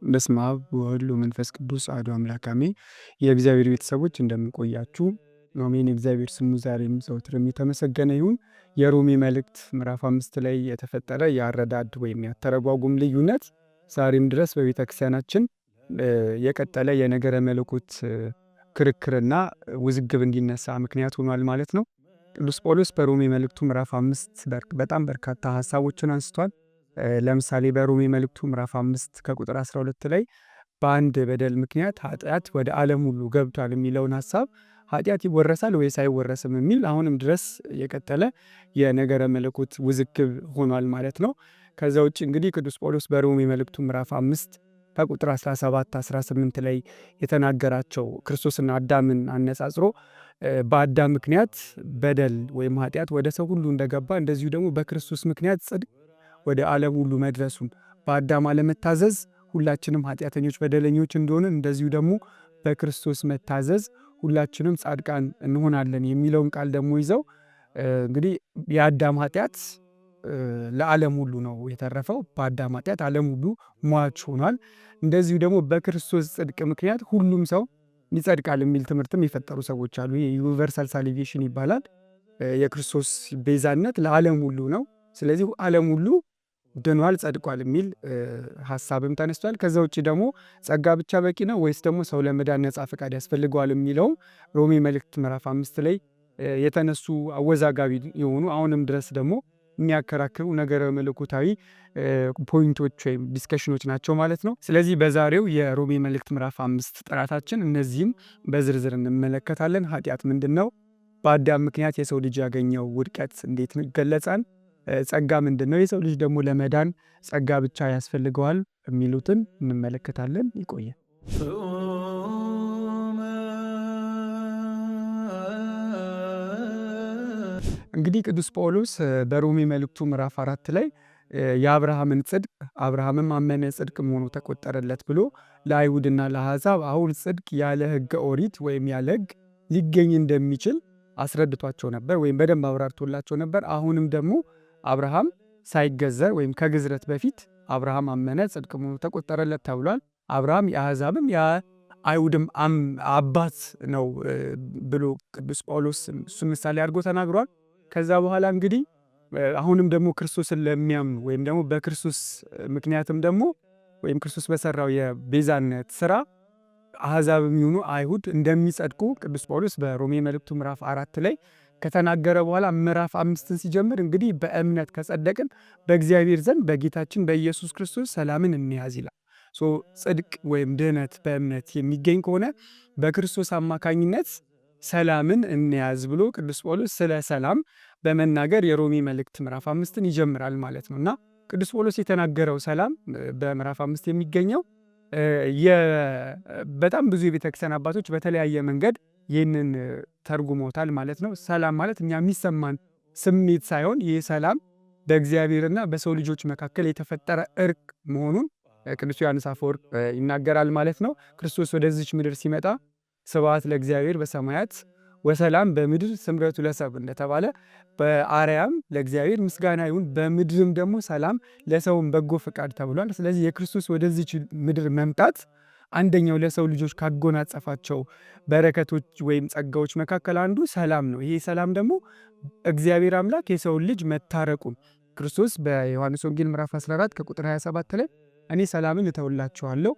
በስመ አብ ወወልድ ወመንፈስ ቅዱስ አሐዱ አምላክ አሜን። የእግዚአብሔር ቤተሰቦች እንደምንቆያችሁ አሜን። የእግዚአብሔር ስሙ ዛሬም ዘወትርም የተመሰገነ ይሁን። የሮሜ መልእክት ምዕራፍ 5 ላይ የተፈጠረ የአረዳድ ወይም ያተረጓጉም ልዩነት ዛሬም ድረስ በቤተክርስቲያናችን የቀጠለ የነገረ መለኮት ክርክርና ውዝግብ እንዲነሳ ምክንያት ሆኗል ማለት ነው። ቅዱስ ጳውሎስ በሮሜ መልእክቱ ምዕራፍ 5 በጣም በርካታ ሀሳቦችን አንስቷል። ለምሳሌ በሮሜ መልእክቱ ምዕራፍ 5 ከቁጥር 12 ላይ በአንድ በደል ምክንያት ኃጢአት ወደ ዓለም ሁሉ ገብቷል የሚለውን ሀሳብ ኃጢአት ይወረሳል ወይስ አይወረስም የሚል አሁንም ድረስ የቀጠለ የነገረ መለኮት ውዝግብ ሆኗል ማለት ነው። ከዛ ውጭ እንግዲህ ቅዱስ ጳውሎስ በሮሜ መልእክቱ ምዕራፍ 5 ከቁጥር 17 18 ላይ የተናገራቸው ክርስቶስና አዳምን አነጻጽሮ በአዳም ምክንያት በደል ወይም ኃጢአት ወደ ሰው ሁሉ እንደገባ እንደዚሁ ደግሞ በክርስቶስ ምክንያት ጽድቅ ወደ ዓለም ሁሉ መድረሱን፣ በአዳም አለመታዘዝ ሁላችንም ኃጢአተኞች በደለኞች እንደሆንን እንደዚሁ ደግሞ በክርስቶስ መታዘዝ ሁላችንም ጻድቃን እንሆናለን የሚለውን ቃል ደግሞ ይዘው እንግዲህ የአዳም ኃጢአት ለዓለም ሁሉ ነው የተረፈው። በአዳም ኃጢአት ዓለም ሁሉ ሟች ሆኗል። እንደዚሁ ደግሞ በክርስቶስ ጽድቅ ምክንያት ሁሉም ሰው ይጸድቃል የሚል ትምህርትም የፈጠሩ ሰዎች አሉ። ይህ universal salvation ይባላል። የክርስቶስ ቤዛነት ለዓለም ሁሉ ነው። ስለዚህ ዓለም ሁሉ ድኗል፣ ጸድቋል የሚል ሀሳብም ተነስቷል። ከዛ ውጭ ደግሞ ጸጋ ብቻ በቂ ነው ወይስ ደግሞ ሰው ለመዳን ነጻ ፈቃድ ያስፈልገዋል የሚለውም ሮሜ መልእክት ምዕራፍ 5 ላይ የተነሱ አወዛጋቢ የሆኑ አሁንም ድረስ ደግሞ የሚያከራክሩ ነገረ መለኮታዊ point ኦች ወይም discussion ኦች ናቸው ማለት ነው። ስለዚህ በዛሬው የሮሜ መልእክት ምዕራፍ 5 ጥናታችን እነዚህም በዝርዝር እንመለከታለን። ኃጢአት ምንድን ነው? በአዳም ምክንያት የሰው ልጅ ያገኘው ውድቀት እንዴት ይገለጻል? ጸጋ ምንድን ነው? የሰው ልጅ ደግሞ ለመዳን ጸጋ ብቻ ያስፈልገዋል የሚሉትን እንመለከታለን። ይቆያል። እንግዲህ ቅዱስ ጳውሎስ በሮሜ መልእክቱ ምዕራፍ 4 ላይ የአብርሃምን ጽድቅ አብርሃምም አመነ ጽድቅ መሆኑ ተቆጠረለት ብሎ ለአይሁድና ለአሕዛብ አሁን ጽድቅ ያለ ሕገ ኦሪት ወይም ያለ ሕግ ሊገኝ እንደሚችል አስረድቷቸው ነበር ወይም በደንብ አብራርቶላቸው ነበር። አሁንም ደግሞ አብርሃም ሳይገዘር ወይም ከግዝረት በፊት አብርሃም አመነ ጽድቅ መሆኑ ተቆጠረለት ተብሏል። አብርሃም የአሕዛብም የአይሁድም አባት ነው ብሎ ቅዱስ ጳውሎስ እሱ ምሳሌ አድርጎ ተናግሯል። ከዛ በኋላ እንግዲህ አሁንም ደግሞ ክርስቶስን ለሚያምኑ ወይም ደግሞ በክርስቶስ ምክንያትም ደግሞ ወይም ክርስቶስ በሰራው የቤዛነት ስራ አሕዛብ የሚሆኑ አይሁድ እንደሚጸድቁ ቅዱስ ጳውሎስ በሮሜ መልእክቱ ምዕራፍ 4 ላይ ከተናገረ በኋላ ምዕራፍ 5ን ሲጀምር እንግዲህ በእምነት ከጸደቅን በእግዚአብሔር ዘንድ በጌታችን በኢየሱስ ክርስቶስ ሰላምን እንያዝ ይላል። So ጽድቅ ወይም ድህነት በእምነት የሚገኝ ከሆነ በክርስቶስ አማካኝነት ሰላምን እንያዝ ብሎ ቅዱስ ጳውሎስ ስለ ሰላም በመናገር የሮሜ መልእክት ምዕራፍ 5ን ይጀምራል ማለት ነው። እና ቅዱስ ጳውሎስ የተናገረው ሰላም በምዕራፍ 5 የሚገኘው በጣም ብዙ የቤተክርስቲያን አባቶች በተለያየ መንገድ ይህንን ተርጉመውታል ማለት ነው። ሰላም ማለት እኛ የሚሰማን ስሜት ሳይሆን ይህ ሰላም በእግዚአብሔርና በሰው ልጆች መካከል የተፈጠረ እርቅ መሆኑን ቅዱስ ዮሐንስ አፈወርቅ ይናገራል ማለት ነው። ክርስቶስ ወደዚች ምድር ሲመጣ ስብሐት ለእግዚአብሔር በሰማያት ወሰላም በምድር ስምረቱ ለሰብ እንደተባለ በአርያም ለእግዚአብሔር ምስጋና ይሁን በምድርም ደግሞ ሰላም ለሰውም በጎ ፈቃድ ተብሏል። ስለዚህ የክርስቶስ ወደዚች ምድር መምጣት አንደኛው ለሰው ልጆች ካጎናጸፋቸው በረከቶች ወይም ጸጋዎች መካከል አንዱ ሰላም ነው። ይሄ ሰላም ደግሞ እግዚአብሔር አምላክ የሰውን ልጅ መታረቁን ክርስቶስ በዮሐንስ ወንጌል ምዕራፍ 14 ከቁጥር 27 ላይ እኔ ሰላምን እተውላችኋለሁ፣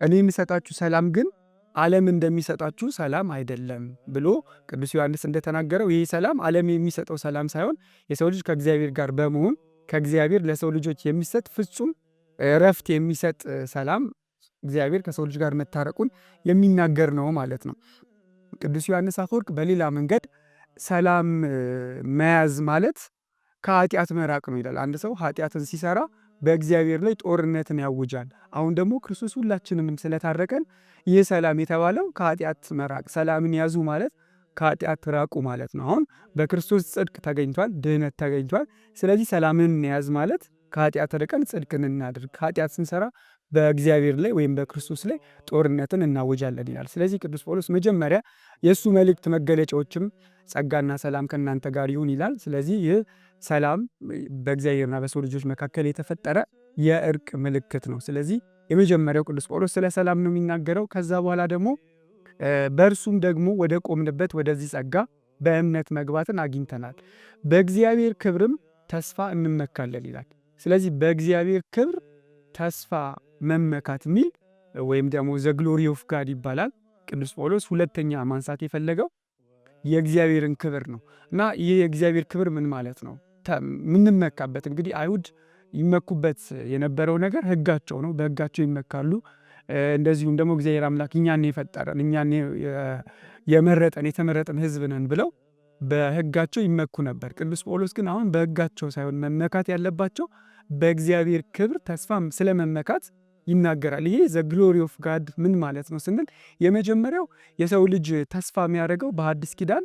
እኔ የምሰጣችሁ ሰላም ግን ዓለም እንደሚሰጣችሁ ሰላም አይደለም ብሎ ቅዱስ ዮሐንስ እንደተናገረው ይህ ሰላም ዓለም የሚሰጠው ሰላም ሳይሆን የሰው ልጅ ከእግዚአብሔር ጋር በመሆን ከእግዚአብሔር ለሰው ልጆች የሚሰጥ ፍጹም እረፍት የሚሰጥ ሰላም እግዚአብሔር ከሰው ልጅ ጋር መታረቁን የሚናገር ነው ማለት ነው። ቅዱስ ዮሐንስ አፈወርቅ በሌላ መንገድ ሰላም መያዝ ማለት ከኃጢአት መራቅ ነው ይላል። አንድ ሰው ኃጢአትን ሲሰራ በእግዚአብሔር ላይ ጦርነትን ያውጃል። አሁን ደግሞ ክርስቶስ ሁላችንንም ስለታረቀን ይህ ሰላም የተባለው ከኃጢአት መራቅ፣ ሰላምን ያዙ ማለት ከኃጢአት ራቁ ማለት ነው። አሁን በክርስቶስ ጽድቅ ተገኝቷል፣ ድህነት ተገኝቷል። ስለዚህ ሰላምን እንያዝ ማለት ከኃጢአት ርቀን ጽድቅን እናድርግ። ኃጢአት ስንሰራ በእግዚአብሔር ላይ ወይም በክርስቶስ ላይ ጦርነትን እናውጃለን ይላል። ስለዚህ ቅዱስ ጳውሎስ መጀመሪያ የእሱ መልእክት መገለጫዎችም ጸጋና ሰላም ከእናንተ ጋር ይሁን ይላል። ስለዚህ ይህ ሰላም በእግዚአብሔርና በሰው ልጆች መካከል የተፈጠረ የእርቅ ምልክት ነው። ስለዚህ የመጀመሪያው ቅዱስ ጳውሎስ ስለ ሰላም ነው የሚናገረው። ከዛ በኋላ ደግሞ በእርሱም ደግሞ ወደ ቆምንበት ወደዚህ ጸጋ በእምነት መግባትን አግኝተናል፣ በእግዚአብሔር ክብርም ተስፋ እንመካለን ይላል። ስለዚህ በእግዚአብሔር ክብር ተስፋ መመካት የሚል ወይም ደግሞ the glory of God ይባላል። ቅዱስ ጳውሎስ ሁለተኛ ማንሳት የፈለገው የእግዚአብሔርን ክብር ነው። እና ይህ የእግዚአብሔር ክብር ምን ማለት ነው? የምንመካበት እንግዲህ አይሁድ ይመኩበት የነበረው ነገር ሕጋቸው ነው። በሕጋቸው ይመካሉ። እንደዚሁም ደግሞ እግዚአብሔር አምላክ እኛን የፈጠረን፣ እኛን የመረጠን፣ የተመረጠን ሕዝብ ነን ብለው በሕጋቸው ይመኩ ነበር። ቅዱስ ጳውሎስ ግን አሁን በሕጋቸው ሳይሆን መመካት ያለባቸው በእግዚአብሔር ክብር ተስፋ ስለመመካት ይናገራል። ይሄ the glory of God ምን ማለት ነው ስንል የመጀመሪያው የሰው ልጅ ተስፋ የሚያደርገው በሐዲስ ኪዳን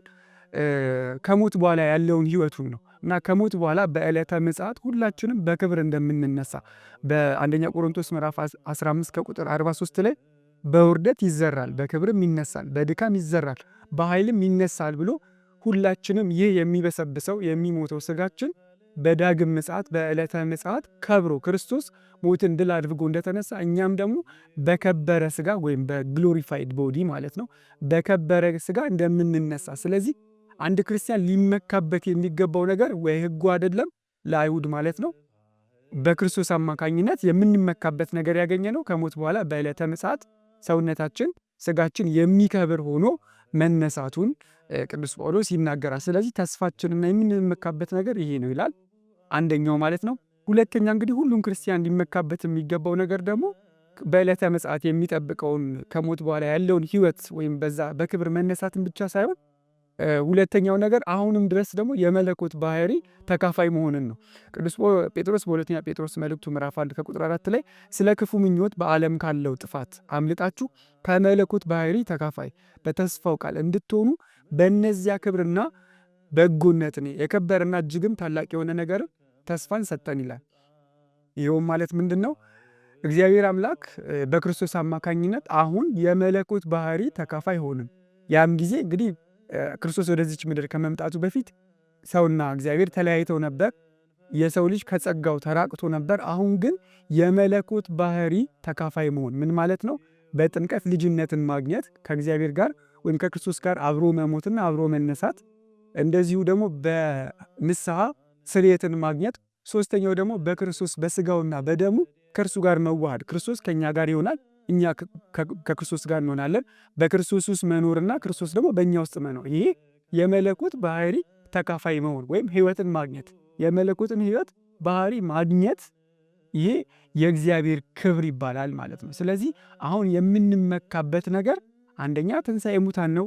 ከሞት በኋላ ያለውን ህይወቱን ነው። እና ከሞት በኋላ በዕለተ ምጽአት ሁላችንም በክብር እንደምንነሳ በአንደኛ ቆሮንቶስ ምዕራፍ 15 ከቁጥር 43 ላይ በውርደት ይዘራል በክብርም ይነሳል፣ በድካም ይዘራል በኃይልም ይነሳል ብሎ ሁላችንም ይህ የሚበሰብሰው የሚሞተው ስጋችን በዳግም ምጽአት በዕለተ ምጽአት ከብሮ ክርስቶስ ሞትን ድል አድርጎ እንደተነሳ እኛም ደግሞ በከበረ ስጋ ወይም በ glorified body ማለት ነው በከበረ ስጋ እንደምንነሳ። ስለዚህ አንድ ክርስቲያን ሊመካበት የሚገባው ነገር ወይ ህጉ አይደለም፣ ለአይሁድ ማለት ነው፣ በክርስቶስ አማካኝነት የምንመካበት ነገር ያገኘ ነው ከሞት በኋላ በዕለተ ምጽአት ሰውነታችን ስጋችን የሚከብር ሆኖ መነሳቱን ቅዱስ ጳውሎስ ይናገራል። ስለዚህ ተስፋችንና የምንመካበት ነገር ይሄ ነው ይላል አንደኛው ማለት ነው። ሁለተኛ እንግዲህ ሁሉም ክርስቲያን ሊመካበት የሚገባው ነገር ደግሞ በዕለተ ምጽአት የሚጠብቀውን ከሞት በኋላ ያለውን ህይወት ወይም በዛ በክብር መነሳትን ብቻ ሳይሆን ሁለተኛው ነገር አሁንም ድረስ ደግሞ የመለኮት ባህሪ ተካፋይ መሆንን ነው። ቅዱስ ጴጥሮስ በሁለተኛ ጴጥሮስ መልእክቱ ምዕራፍ 1 ከቁጥር 4 ላይ ስለ ክፉ ምኞት በዓለም ካለው ጥፋት አምልጣችሁ ከመለኮት ባህሪ ተካፋይ በተስፋው ቃል እንድትሆኑ በእነዚያ ክብርና በጎነትን የከበረና እጅግም ታላቅ የሆነ ነገር ተስፋን ሰጠን ይላል። ይኸውም ማለት ምንድን ነው? እግዚአብሔር አምላክ በክርስቶስ አማካኝነት አሁን የመለኮት ባህሪ ተካፋይ ሆንን። ያም ጊዜ እንግዲህ ክርስቶስ ወደዚች ምድር ከመምጣቱ በፊት ሰውና እግዚአብሔር ተለያይተው ነበር። የሰው ልጅ ከጸጋው ተራቅቶ ነበር። አሁን ግን የመለኮት ባህሪ ተካፋይ መሆን ምን ማለት ነው? በጥምቀት ልጅነትን ማግኘት፣ ከእግዚአብሔር ጋር ወይም ከክርስቶስ ጋር አብሮ መሞትና አብሮ መነሳት፣ እንደዚሁ ደግሞ በንስሐ ስርየትን ማግኘት፣ ሶስተኛው ደግሞ በክርስቶስ በስጋውና በደሙ ከእርሱ ጋር መዋሃድ። ክርስቶስ ከእኛ ጋር ይሆናል፣ እኛ ከክርስቶስ ጋር እንሆናለን። በክርስቶስ ውስጥ መኖርና ክርስቶስ ደግሞ በእኛ ውስጥ መኖር፣ ይሄ የመለኮት ባህሪ ተካፋይ መሆን ወይም ህይወትን ማግኘት፣ የመለኮትን ህይወት ባህሪ ማግኘት፣ ይሄ የእግዚአብሔር ክብር ይባላል ማለት ነው። ስለዚህ አሁን የምንመካበት ነገር አንደኛ ትንሣኤ ሙታን ነው።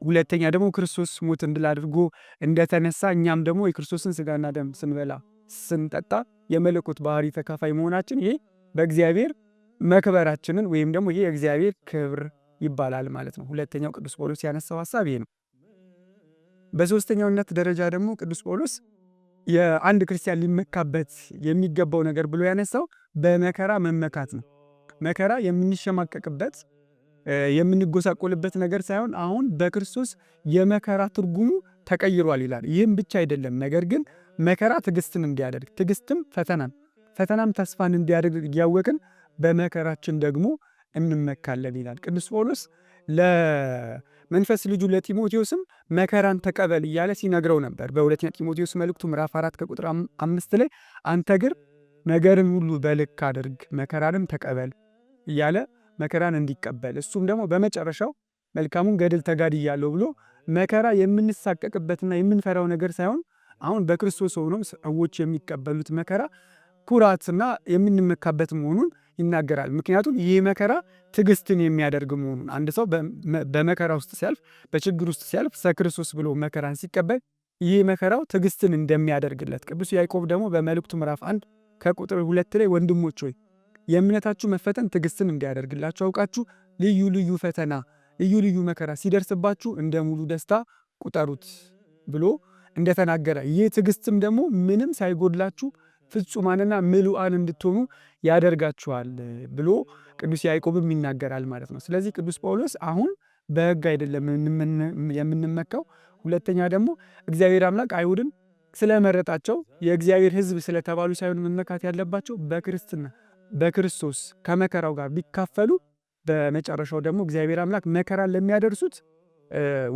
ሁለተኛ ደግሞ ክርስቶስ ሞትን ድል አድርጎ እንደተነሳ እኛም ደግሞ የክርስቶስን ስጋና ደም ስንበላ ስንጠጣ የመለኮት ባህሪ ተካፋይ መሆናችን ይሄ በእግዚአብሔር መክበራችንን ወይም ደግሞ ይሄ የእግዚአብሔር ክብር ይባላል ማለት ነው። ሁለተኛው ቅዱስ ጳውሎስ ያነሳው ሐሳብ ይሄ ነው። በሶስተኛውነት ደረጃ ደግሞ ቅዱስ ጳውሎስ የአንድ ክርስቲያን ሊመካበት የሚገባው ነገር ብሎ ያነሳው በመከራ መመካት ነው። መከራ የምንሸማቀቅበት የምንጎሳቆልበት ነገር ሳይሆን አሁን በክርስቶስ የመከራ ትርጉሙ ተቀይሯል ይላል። ይህም ብቻ አይደለም፣ ነገር ግን መከራ ትዕግስትን እንዲያደርግ፣ ትዕግስትም ፈተናን፣ ፈተናም ተስፋን እንዲያደርግ እያወቅን በመከራችን ደግሞ እንመካለን ይላል። ቅዱስ ጳውሎስ ለመንፈስ ልጁ ለጢሞቴዎስም መከራን ተቀበል እያለ ሲነግረው ነበር። በሁለተኛ ጢሞቴዎስ መልእክቱ ምዕራፍ 4 ከቁጥር 5 ላይ አንተ ግን ነገርን ሁሉ በልክ አድርግ፣ መከራንም ተቀበል እያለ መከራን እንዲቀበል፣ እሱም ደግሞ በመጨረሻው መልካሙን ገድል ተጋድያለሁ ብሎ መከራ የምንሳቀቅበትና የምንፈራው ነገር ሳይሆን አሁን በክርስቶስ ሆኖ ሰዎች የሚቀበሉት መከራ ኩራትና የምንመካበት መሆኑን ይናገራል። ምክንያቱም ይህ መከራ ትዕግስትን የሚያደርግ መሆኑን፣ አንድ ሰው በመከራ ውስጥ ሲያልፍ፣ በችግር ውስጥ ሲያልፍ፣ ስለ ብሎ መከራን ሲቀበል ይህ መከራው ትዕግስትን እንደሚያደርግለት፣ ቅዱስ ያዕቆብ ደግሞ በመልእክቱ ምዕራፍ 1 ከቁጥር 2 ላይ ወንድሞች ሆይ የእምነታችሁ መፈተን ትዕግስትን እንዲያደርግላችሁ አውቃችሁ ልዩ ልዩ ፈተና ልዩ ልዩ መከራ ሲደርስባችሁ እንደ ሙሉ ደስታ ቁጠሩት ብሎ እንደተናገረ፣ ይህ ትዕግስትም ደግሞ ምንም ሳይጎድላችሁ ፍጹማንና ምሉአን እንድትሆኑ ያደርጋችኋል ብሎ ቅዱስ ያዕቆብም ይናገራል ማለት ነው። ስለዚህ ቅዱስ ጳውሎስ አሁን በሕግ አይደለም የምንመካው። ሁለተኛ ደግሞ እግዚአብሔር አምላክ አይሁድን ስለመረጣቸው የእግዚአብሔር ሕዝብ ስለተባሉ ሳይሆን መመካት ያለባቸው በክርስትና በክርስቶስ ከመከራው ጋር ቢካፈሉ በመጨረሻው ደግሞ እግዚአብሔር አምላክ መከራን ለሚያደርሱት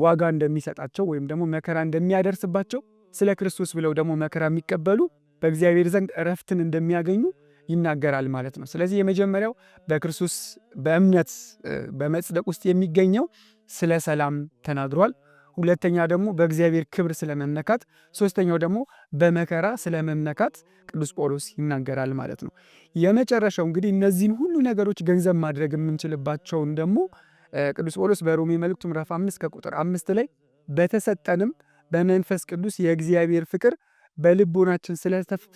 ዋጋ እንደሚሰጣቸው ወይም ደግሞ መከራ እንደሚያደርስባቸው፣ ስለ ክርስቶስ ብለው ደግሞ መከራ የሚቀበሉ በእግዚአብሔር ዘንድ እረፍትን እንደሚያገኙ ይናገራል ማለት ነው። ስለዚህ የመጀመሪያው በክርስቶስ በእምነት በመጽደቅ ውስጥ የሚገኘው ስለ ሰላም ተናግሯል። ሁለተኛ ደግሞ በእግዚአብሔር ክብር ስለመመካት፣ ሶስተኛው ደግሞ በመከራ ስለመመካት ቅዱስ ጳውሎስ ይናገራል ማለት ነው። የመጨረሻው እንግዲህ እነዚህን ሁሉ ነገሮች ገንዘብ ማድረግ የምንችልባቸውን ደግሞ ቅዱስ ጳውሎስ በሮሜ መልእክቱ ምዕራፍ 5 ከቁጥር 5 ላይ በተሰጠንም በመንፈስ ቅዱስ የእግዚአብሔር ፍቅር በልቦናችን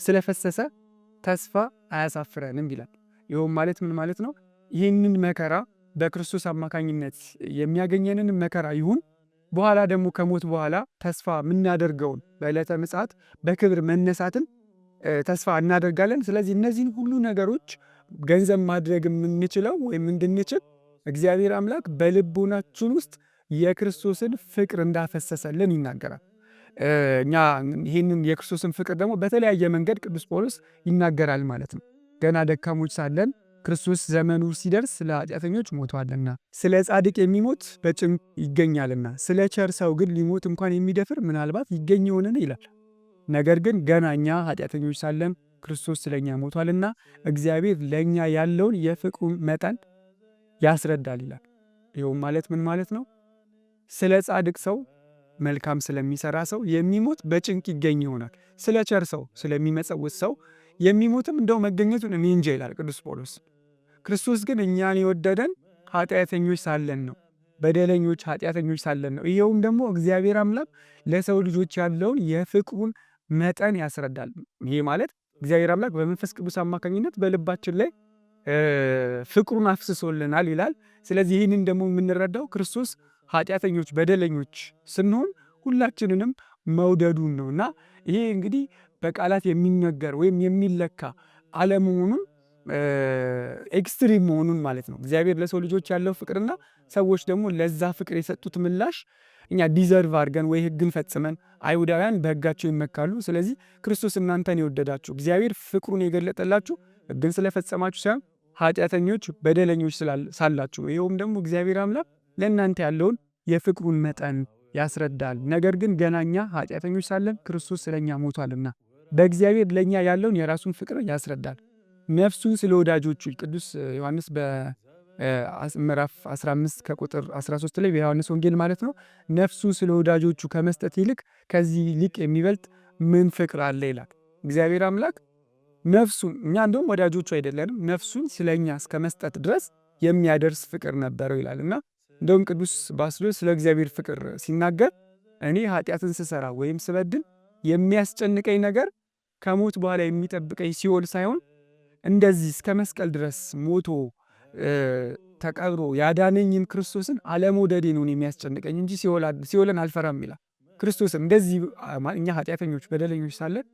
ስለፈሰሰ ተስፋ አያሳፍረንም ይላል። ይኸውም ማለት ምን ማለት ነው? ይህንን መከራ በክርስቶስ አማካኝነት የሚያገኘንን መከራ ይሁን በኋላ ደግሞ ከሞት በኋላ ተስፋ የምናደርገውን በዕለተ ምጽአት በክብር መነሳትን ተስፋ እናደርጋለን። ስለዚህ እነዚህን ሁሉ ነገሮች ገንዘብ ማድረግ የምንችለው ወይም እንድንችል እግዚአብሔር አምላክ በልቦናችን ውስጥ የክርስቶስን ፍቅር እንዳፈሰሰልን ይናገራል። እኛ ይህንን የክርስቶስን ፍቅር ደግሞ በተለያየ መንገድ ቅዱስ ጳውሎስ ይናገራል ማለት ነው። ገና ደካሞች ሳለን ክርስቶስ ዘመኑ ሲደርስ ስለ ኃጢአተኞች ሞቷልና፣ ስለ ጻድቅ የሚሞት በጭንቅ ይገኛልና፣ ስለ ቸር ሰው ግን ሊሞት እንኳን የሚደፍር ምናልባት ይገኝ ይሆንን ይላል። ነገር ግን ገና እኛ ኃጢአተኞች ሳለን ክርስቶስ ስለኛ ሞቷልና እግዚአብሔር ለእኛ ያለውን የፍቅሩ መጠን ያስረዳል ይላል። ይኸውም ማለት ምን ማለት ነው? ስለ ጻድቅ ሰው፣ መልካም ስለሚሰራ ሰው የሚሞት በጭንቅ ይገኝ ይሆናል። ስለ ቸር ሰው፣ ስለሚመጸውት ሰው የሚሞትም እንደው መገኘቱን እኔ እንጃ ይላል ቅዱስ ጳውሎስ። ክርስቶስ ግን እኛን የወደደን ኃጢአተኞች ሳለን ነው፣ በደለኞች ኃጢአተኞች ሳለን ነው። ይኸውም ደግሞ እግዚአብሔር አምላክ ለሰው ልጆች ያለውን የፍቅሩን መጠን ያስረዳል። ይሄ ማለት እግዚአብሔር አምላክ በመንፈስ ቅዱስ አማካኝነት በልባችን ላይ ፍቅሩን አፍስሶልናል ይላል። ስለዚህ ይህንን ደግሞ የምንረዳው ክርስቶስ ኃጢአተኞች በደለኞች ስንሆን ሁላችንንም መውደዱን ነው፣ እና ይሄ እንግዲህ በቃላት የሚነገር ወይም የሚለካ አለመሆኑን፣ extreme መሆኑን ማለት ነው። እግዚአብሔር ለሰው ልጆች ያለው ፍቅርና ሰዎች ደግሞ ለዛ ፍቅር የሰጡት ምላሽ፣ እኛ deserve አድርገን ወይ ህግን ፈጽመን፣ አይሁዳውያን በህጋቸው ይመካሉ። ስለዚህ ክርስቶስ እናንተን የወደዳችሁ፣ እግዚአብሔር ፍቅሩን የገለጠላችሁ ህግን ስለፈጸማችሁ ሳይሆን ኃጢአተኞች በደለኞች ሳላችሁ፣ ይኸውም ደግሞ እግዚአብሔር አምላክ ለእናንተ ያለውን የፍቅሩን መጠን ያስረዳል። ነገር ግን ገና እኛ ኃጢአተኞች ሳለን ክርስቶስ ስለኛ ሞቷልና በእግዚአብሔር ለእኛ ያለውን የራሱን ፍቅር ያስረዳል። ነፍሱን ስለ ወዳጆቹ፣ ቅዱስ ዮሐንስ በምዕራፍ 15 ከቁጥር 13 ላይ፣ በዮሐንስ ወንጌል ማለት ነው፣ ነፍሱን ስለ ወዳጆቹ ከመስጠት ይልቅ ከዚህ ይልቅ የሚበልጥ ምን ፍቅር አለ ይላል። እግዚአብሔር አምላክ ነፍሱን፣ እኛ እንደውም ወዳጆቹ አይደለንም፣ ነፍሱን ስለኛ እስከ መስጠት ድረስ የሚያደርስ ፍቅር ነበረው ይላል። እና እንደውም ቅዱስ ባስልዮስ ስለ እግዚአብሔር ፍቅር ሲናገር እኔ ኃጢአትን ስሰራ ወይም ስበድል የሚያስጨንቀኝ ነገር ከሞት በኋላ የሚጠብቀኝ ሲኦል ሳይሆን እንደዚህ እስከ መስቀል ድረስ ሞቶ ተቀብሮ ያዳነኝን ክርስቶስን አለመውደዴ ነው የሚያስጨንቀኝ እንጂ ሲኦልን አልፈራም ይላል። ክርስቶስን እንደዚህ እኛ ኃጢአተኞች በደለኞች ሳለን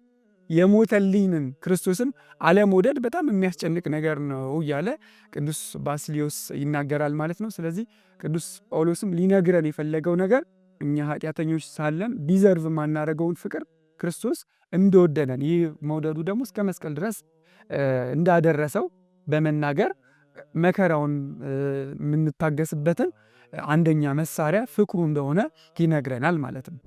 የሞተልኝን ክርስቶስን አለመውደድ በጣም የሚያስጨንቅ ነገር ነው እያለ ቅዱስ ባስልዮስ ይናገራል ማለት ነው። ስለዚህ ቅዱስ ጳውሎስም ሊነግረን የፈለገው ነገር እኛ ኃጢአተኞች ሳለን deserve የማናደርገውን ፍቅር ክርስቶስ እንደወደደን፣ ይህ መውደዱ ደግሞ እስከ መስቀል ድረስ እንዳደረሰው በመናገር መከራውን የምንታገስበትን አንደኛ መሳሪያ ፍቅሩ እንደሆነ ይነግረናል ማለት ነው።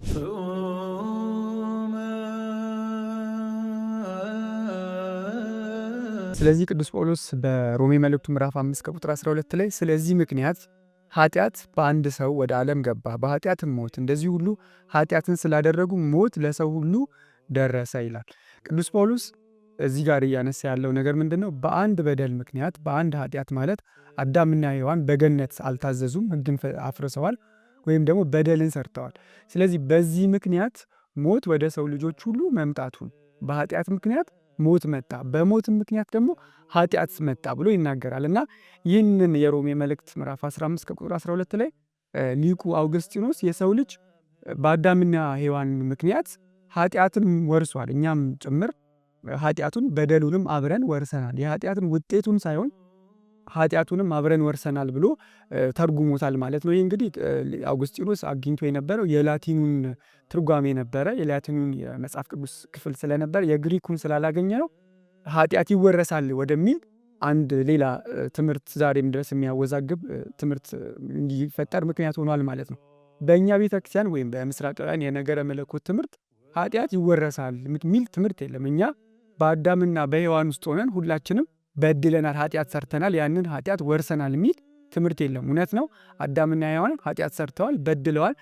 ስለዚህ ቅዱስ ጳውሎስ በሮሜ መልእክቱ ምዕራፍ 5 ከቁጥር 12 ላይ ስለዚህ ምክንያት ኃጢአት በአንድ ሰው ወደ ዓለም ገባ፣ በኃጢአትም ሞት፣ እንደዚህ ሁሉ ኃጢአትን ስላደረጉ ሞት ለሰው ሁሉ ደረሰ ይላል። ቅዱስ ጳውሎስ እዚህ ጋር እያነሳ ያለው ነገር ምንድን ነው? በአንድ በደል ምክንያት፣ በአንድ ኃጢአት ማለት አዳምና ሔዋን በገነት አልታዘዙም፣ ሕግን አፍርሰዋል ወይም ደግሞ በደልን ሰርተዋል። ስለዚህ በዚህ ምክንያት ሞት ወደ ሰው ልጆች ሁሉ መምጣቱን፣ በኃጢአት ምክንያት ሞት መጣ፣ በሞትም ምክንያት ደግሞ ኃጢአት መጣ ብሎ ይናገራል። እና ይህንን የሮሜ መልእክት ምዕራፍ 15 ከቁጥር 12 ላይ ሊቁ አውግስጢኖስ የሰው ልጅ በአዳምና ሔዋን ምክንያት ኃጢአትን ወርሷል፣ እኛም ጭምር ኃጢአቱን በደሉንም አብረን ወርሰናል፣ የኃጢአትን ውጤቱን ሳይሆን ኃጢአቱንም አብረን ወርሰናል ብሎ ተርጉሞታል ማለት ነው። ይህ እንግዲህ አውግስጢኖስ አግኝቶ የነበረው የላቲኑን ትርጓሜ ነበረ። የላቲኑን የመጽሐፍ ቅዱስ ክፍል ስለነበር፣ የግሪኩን ስላላገኘ ነው ኃጢአት ይወረሳል ወደሚል አንድ ሌላ ትምህርት ዛሬም ድረስ የሚያወዛግብ ትምህርት እንዲፈጠር ምክንያት ሆኗል ማለት ነው። በእኛ ቤተክርስቲያን ወይም በምስራቃውያን የነገረ መለኮት ትምህርት ኃጢአት ይወረሳል የሚል ትምህርት የለም። እኛ በአዳምና በሔዋን ውስጥ ሆነን ሁላችንም በድለናል፣ ኃጢአት ሰርተናል፣ ያንን ኃጢአት ወርሰናል የሚል ትምህርት የለም። እውነት ነው። አዳምና ሔዋን ኃጢአት ሰርተዋል፣ በድለዋል።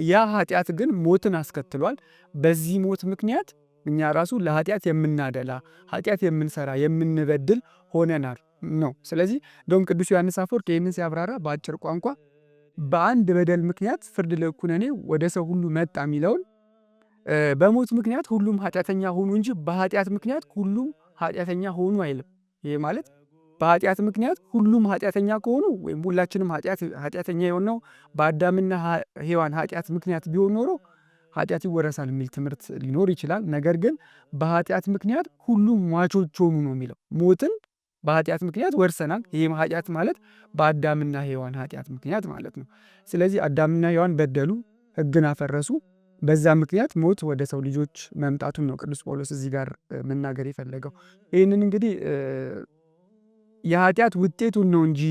ያ ኃጢአት ግን ሞትን አስከትሏል። በዚህ ሞት ምክንያት እኛ ራሱ ለኃጢአት የምናደላ፣ ኃጢአት የምንሰራ፣ የምንበድል ሆነናል ነው። ስለዚህ እንደውም ቅዱስ ዮሐንስ አፈወርቅ ይህንን ሲያብራራ በአጭር ቋንቋ በአንድ በደል ምክንያት ፍርድ ለኩነኔ ወደ ሰው ሁሉ መጣ የሚለውን በሞት ምክንያት ሁሉም ኃጢአተኛ ሆኑ እንጂ በኃጢአት ምክንያት ሁሉም ኃጢአተኛ ሆኑ አይልም። ይሄ ማለት በኃጢአት ምክንያት ሁሉም ኃጢአተኛ ከሆኑ ወይም ሁላችንም ኃጢአተኛ የሆነው በአዳምና ሔዋን ኃጢአት ምክንያት ቢሆን ኖሮ ኃጢአት ይወረሳል የሚል ትምህርት ሊኖር ይችላል። ነገር ግን በኃጢአት ምክንያት ሁሉም ሟቾች ሆኑ ነው የሚለው። ሞትን በኃጢአት ምክንያት ወርሰናል። ይህም ኃጢአት ማለት በአዳምና ሔዋን ኃጢአት ምክንያት ማለት ነው። ስለዚህ አዳምና ሔዋን በደሉ፣ ሕግን አፈረሱ። በዛ ምክንያት ሞት ወደ ሰው ልጆች መምጣቱን ነው ቅዱስ ጳውሎስ እዚህ ጋር መናገር የፈለገው። ይህንን እንግዲህ የኃጢአት ውጤቱን ነው እንጂ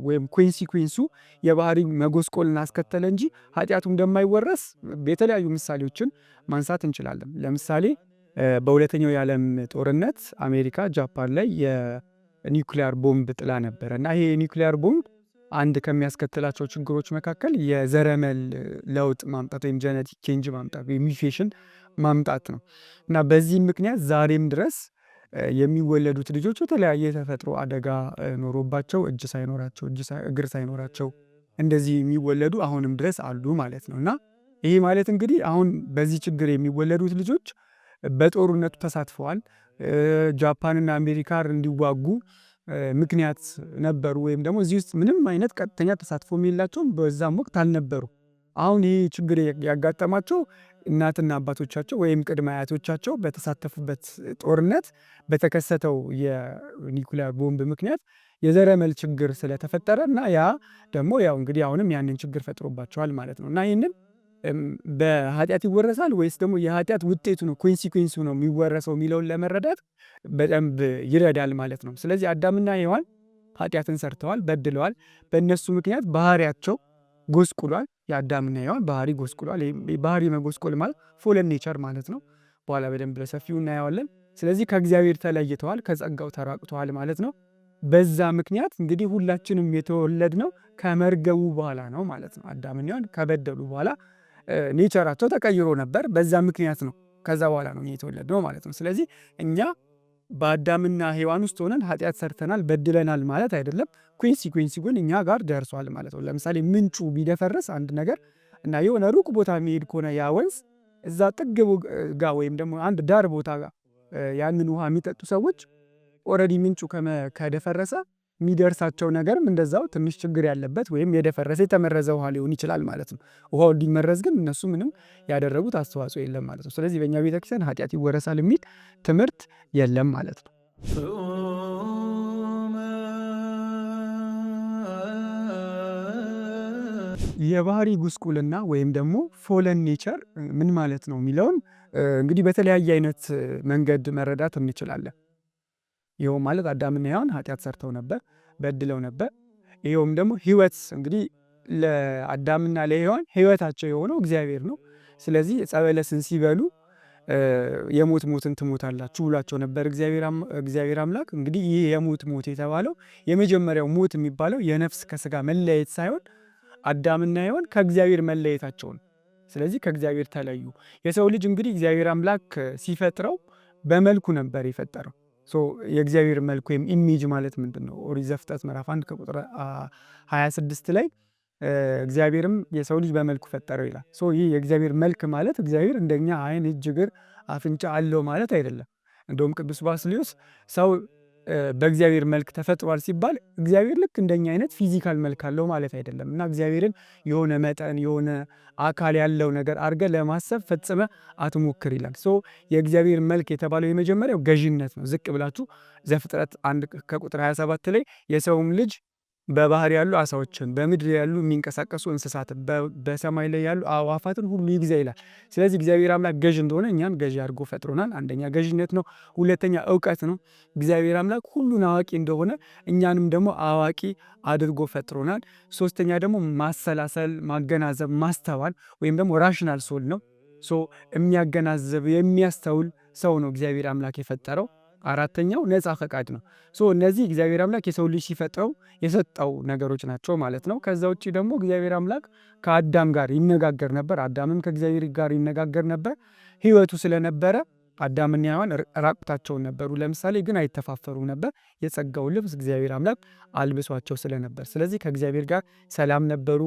ወይም consequence ኡ የባህሪ መጎስቆልን አስከተለ እንጂ ኃጢአቱ እንደማይወረስ የተለያዩ ምሳሌዎችን ማንሳት እንችላለን። ለምሳሌ በሁለተኛው የዓለም ጦርነት አሜሪካ ጃፓን ላይ የኒውክሊያር ቦምብ ጥላ ነበረ እና ይሄ የኒውክሊያር ቦምብ አንድ ከሚያስከትላቸው ችግሮች መካከል የዘረመል ለውጥ ማምጣት ወይም genetic change ማምጣት ወይም mutation ማምጣት ነው እና በዚህም ምክንያት ዛሬም ድረስ የሚወለዱት ልጆች የተለያየ የተፈጥሮ አደጋ ኖሮባቸው እጅ ሳይኖራቸው እግር ሳይኖራቸው እንደዚህ የሚወለዱ አሁንም ድረስ አሉ ማለት ነው። እና ይሄ ማለት እንግዲህ አሁን በዚህ ችግር የሚወለዱት ልጆች በጦርነቱ ተሳትፈዋል። ጃፓንና አሜሪካ እንዲዋጉ ምክንያት ነበሩ ወይም ደግሞ እዚህ ውስጥ ምንም አይነት ቀጥተኛ ተሳትፎ የላቸውም፣ በዛም ወቅት አልነበሩ። አሁን ይህ ችግር ያጋጠማቸው እናትና አባቶቻቸው ወይም ቅድመ አያቶቻቸው በተሳተፉበት ጦርነት በተከሰተው የኒኩሊየር ቦምብ ምክንያት የዘረመል ችግር ስለተፈጠረ እና ያ ደግሞ ያው እንግዲህ አሁንም ያንን ችግር ፈጥሮባቸዋል ማለት ነው። እና ይህንን በኃጢአት ይወረሳል ወይስ ደግሞ የኃጢአት ውጤቱ ነው consequence ኡ ነው የሚወረሰው የሚለውን ለመረዳት በደንብ ይረዳል ማለት ነው። ስለዚህ አዳምና ሔዋን ኃጢአትን ሰርተዋል፣ በድለዋል። በእነሱ ምክንያት ባህሪያቸው ጎስቁሏል። የአዳምና ሔዋን ባህሪ ጎስቁሏል። ባህሪ መጎስቆል ማለት fallen nature ማለት ነው። በኋላ በደንብ በሰፊው እናየዋለን። ስለዚህ ከእግዚአብሔር ተለይተዋል፣ ከጸጋው ተራቅተዋል ማለት ነው። በዛ ምክንያት እንግዲህ ሁላችንም የተወለድነው ከመርገሙ በኋላ ነው ማለት ነው። አዳምና ሔዋን ከበደሉ በኋላ nature ኣቸው ተቀይሮ ነበር። በዛ ምክንያት ነው ከዛ በኋላ ነው የተወለድነው ማለት ነው። ስለዚህ እኛ በአዳምና ሔዋን ውስጥ ሆነን ኃጢአት ሰርተናል በድለናል ማለት አይደለም። consequence ግን እኛ ጋር ደርሷል ማለት ነው። ለምሳሌ ምንጩ ቢደፈርስ አንድ ነገር እና የሆነ ሩቅ ቦታ የሚሄድ ከሆነ ያ ወንዝ እዛ ጥግ ጋ ወይም ደግሞ አንድ ዳር ቦታ ጋር ያንን ውሃ የሚጠጡ ሰዎች already ምንጩ ከደፈረሰ የሚደርሳቸው ነገርም እንደዛው ትንሽ ችግር ያለበት ወይም የደፈረሰ የተመረዘ ውሃ ሊሆን ይችላል ማለት ነው። ውሃው እንዲመረዝ ግን እነሱ ምንም ያደረጉት አስተዋጽኦ የለም ማለት ነው። ስለዚህ በእኛ ቤተክርስቲያን ኃጢአት ይወረሳል የሚል ትምህርት የለም ማለት ነው። የባህሪ ጉስቁልና ወይም ደግሞ fallen nature ምን ማለት ነው የሚለውን እንግዲህ በተለያየ አይነት መንገድ መረዳት እንችላለን። ይኸው ማለት አዳምና ሔዋን ኃጢአት ሰርተው ነበር፣ በድለው ነበር። ይኸውም ደግሞ ህይወት እንግዲህ ለአዳምና ለሔዋን ህይወታቸው የሆነው እግዚአብሔር ነው። ስለዚህ ዕፀ በለስን ሲበሉ የሞት ሞትን ትሞታላችሁ ብሏቸው ነበር እግዚአብሔር አምላክ። እንግዲህ ይህ የሞት ሞት የተባለው የመጀመሪያው ሞት የሚባለው የነፍስ ከስጋ መለየት ሳይሆን አዳምና ሔዋን ከእግዚአብሔር መለየታቸው ነው። ስለዚህ ከእግዚአብሔር ተለዩ። የሰው ልጅ እንግዲህ እግዚአብሔር አምላክ ሲፈጥረው በመልኩ ነበር የፈጠረው። የእግዚአብሔር መልክ ወይም image ማለት ምንድን ነው? ኦሪት ዘፍጥረት ምዕራፍ 1 ከቁጥር 26 ላይ እግዚአብሔርም የሰው ልጅ በመልኩ ፈጠረው ይላል። ይህ የእግዚአብሔር መልክ ማለት እግዚአብሔር እንደኛ ዓይን፣ እጅ፣ እግር፣ አፍንጫ አለው ማለት አይደለም። እንደውም ቅዱስ ባስልዮስ ሰው በእግዚአብሔር መልክ ተፈጥሯል ሲባል እግዚአብሔር ልክ እንደኛ አይነት physical መልክ አለው ማለት አይደለም እና እግዚአብሔርን የሆነ መጠን የሆነ አካል ያለው ነገር አድርገህ ለማሰብ ፈጽመህ አትሞክር ይላል። so የእግዚአብሔር መልክ የተባለው የመጀመሪያው ገዥነት ነው። ዝቅ ብላችሁ ዘፍጥረት 1 ከቁጥር 27 ላይ የሰውም ልጅ በባህር ያሉ አሳዎችን፣ በምድር ያሉ የሚንቀሳቀሱ እንስሳትን፣ በሰማይ ላይ ያሉ አዕዋፋትን ሁሉ ይግዛ ይላል። ስለዚህ እግዚአብሔር አምላክ ገዥ እንደሆነ እኛን ገዢ አድርጎ ፈጥሮናል። አንደኛ ገዥነት ነው፣ ሁለተኛ እውቀት ነው። እግዚአብሔር አምላክ ሁሉን አዋቂ እንደሆነ እኛንም ደግሞ አዋቂ አድርጎ ፈጥሮናል። ሶስተኛ ደግሞ ማሰላሰል፣ ማገናዘብ፣ ማስተዋል ወይም ደግሞ rational soul ነው። So የሚያገናዝብ የሚያስተውል ሰው ነው እግዚአብሔር አምላክ የፈጠረው። አራተኛው ነፃ ፈቃድ ነው። So እነዚህ እግዚአብሔር አምላክ የሰው ልጅ ሲፈጥረው የሰጠው ነገሮች ናቸው ማለት ነው። ከዛ ውጭ ደግሞ እግዚአብሔር አምላክ ከአዳም ጋር ይነጋገር ነበር። አዳምም ከእግዚአብሔር ጋር ይነጋገር ነበር። ሕይወቱ ስለነበረ አዳምና ሔዋን ራቁታቸውን ነበሩ። ለምሳሌ ግን አይተፋፈሩም ነበር። የጸጋውን ልብስ እግዚአብሔር አምላክ አልብሷቸው ስለነበር፣ ስለዚህ ከእግዚአብሔር ጋር ሰላም ነበሩ።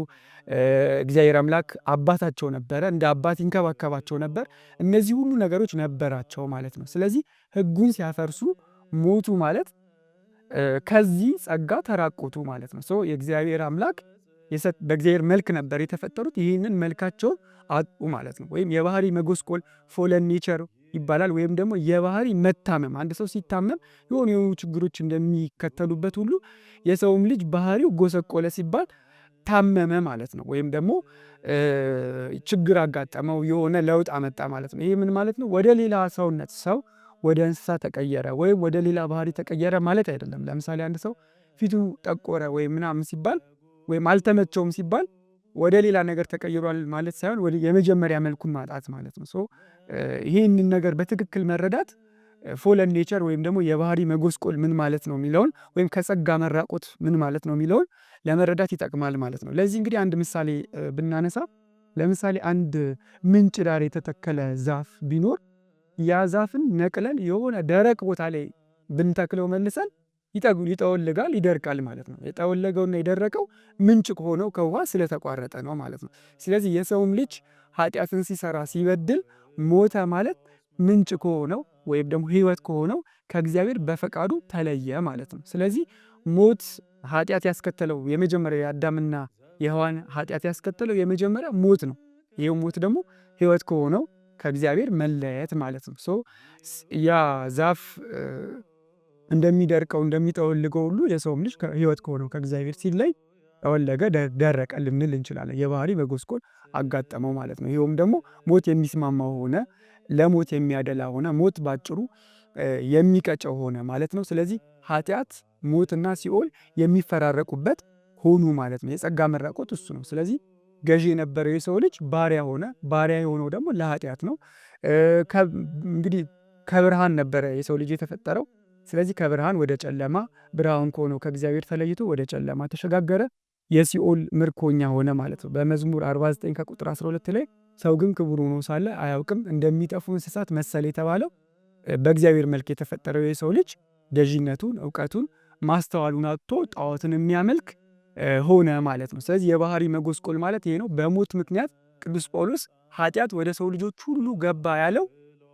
እግዚአብሔር አምላክ አባታቸው ነበረ፣ እንደ አባት ይንከባከባቸው ነበር። እነዚህ ሁሉ ነገሮች ነበራቸው ማለት ነው። ስለዚህ ሕጉን ሲያፈርሱ ሞቱ ማለት ከዚህ ጸጋ ተራቆቱ ማለት ነው። So የእግዚአብሔር አምላክ በእግዚአብሔር መልክ ነበር የተፈጠሩት። ይህንን መልካቸውን አጡ ማለት ነው። ወይም የባህሪ መጎስቆል fallen nature ይባላል። ወይም ደግሞ የባህሪ መታመም። አንድ ሰው ሲታመም የሆኑ የሆኑ ችግሮች እንደሚከተሉበት ሁሉ የሰውም ልጅ ባህሪው ጎሰቆለ ሲባል ታመመ ማለት ነው። ወይም ደግሞ ችግር አጋጠመው፣ የሆነ ለውጥ አመጣ ማለት ነው። ይሄ ምን ማለት ነው? ወደ ሌላ ሰውነት ሰው ወደ እንስሳ ተቀየረ ወይም ወደ ሌላ ባህሪ ተቀየረ ማለት አይደለም። ለምሳሌ አንድ ሰው ፊቱ ጠቆረ ወይም ምናምን ሲባል ወይም አልተመቸውም ሲባል ወደ ሌላ ነገር ተቀይሯል ማለት ሳይሆን ወደ የመጀመሪያ መልኩን ማጣት ማለት ነው። So ይህንን ነገር በትክክል መረዳት fallen nature ወይም ደግሞ የባህሪ መጎስቆል ምን ማለት ነው የሚለውን ወይም ከጸጋ መራቆት ምን ማለት ነው የሚለውን ለመረዳት ይጠቅማል ማለት ነው። ለዚህ እንግዲህ አንድ ምሳሌ ብናነሳ፣ ለምሳሌ አንድ ምንጭ ዳር የተተከለ ዛፍ ቢኖር ያ ዛፍን ነቅለን የሆነ ደረቅ ቦታ ላይ ብንተክለው መልሰን ይጠወልጋል፣ ይደርቃል ማለት ነው። የጠወለገውና የደረቀው ምንጭ ከሆነው ከውሃ ስለተቋረጠ ነው ማለት ነው። ስለዚህ የሰውም ልጅ ኃጢአትን ሲሰራ ሲበድል ሞተ ማለት ምንጭ ከሆነው ወይም ደግሞ ሕይወት ከሆነው ከእግዚአብሔር በፈቃዱ ተለየ ማለት ነው። ስለዚህ ሞት ኃጢአት ያስከተለው የመጀመሪያ የአዳምና የሔዋን ኃጢአት ያስከተለው የመጀመሪያ ሞት ነው። ይሄው ሞት ደግሞ ሕይወት ከሆነው ከእግዚአብሔር መለየት ማለት ነው። So ያ ዛፍ እንደሚደርቀው እንደሚጠወልገው ሁሉ የሰውም ልጅ ሕይወት ከሆነው ከእግዚአብሔር ሲለይ ጠወለገ፣ ደረቀ ልንል እንችላለን። የባህሪ መጎስቆል አጋጠመው ማለት ነው። ይኸውም ደግሞ ሞት የሚስማማው ሆነ፣ ለሞት የሚያደላ ሆነ፣ ሞት ባጭሩ የሚቀጨው ሆነ ማለት ነው። ስለዚህ ኃጢአት፣ ሞትና ሲኦል የሚፈራረቁበት ሆኑ ማለት ነው። የጸጋ መራቆት እሱ ነው። ስለዚህ ገዢ የነበረው የሰው ልጅ ባሪያ ሆነ። ባሪያ የሆነው ደግሞ ለኃጢአት ነው። እንግዲህ ከብርሃን ነበረ የሰው ልጅ የተፈጠረው። ስለዚህ ከብርሃን ወደ ጨለማ፣ ብርሃን ከሆነው ከእግዚአብሔር ተለይቶ ወደ ጨለማ ተሸጋገረ። የሲኦል ምርኮኛ ሆነ ማለት ነው። በመዝሙር 49 ከቁጥር 12 ላይ ሰው ግን ክቡር ሆኖ ሳለ አያውቅም፣ እንደሚጠፉ እንስሳት መሰለ የተባለው በእግዚአብሔር መልክ የተፈጠረው የሰው ልጅ ገዢነቱን፣ እውቀቱን፣ ማስተዋሉን አጥቶ ጣዖትን የሚያመልክ ሆነ ማለት ነው። ስለዚህ የባህሪ መጎስቆል ማለት ይሄ ነው። በሞት ምክንያት ቅዱስ ጳውሎስ ኃጢአት ወደ ሰው ልጆች ሁሉ ገባ ያለው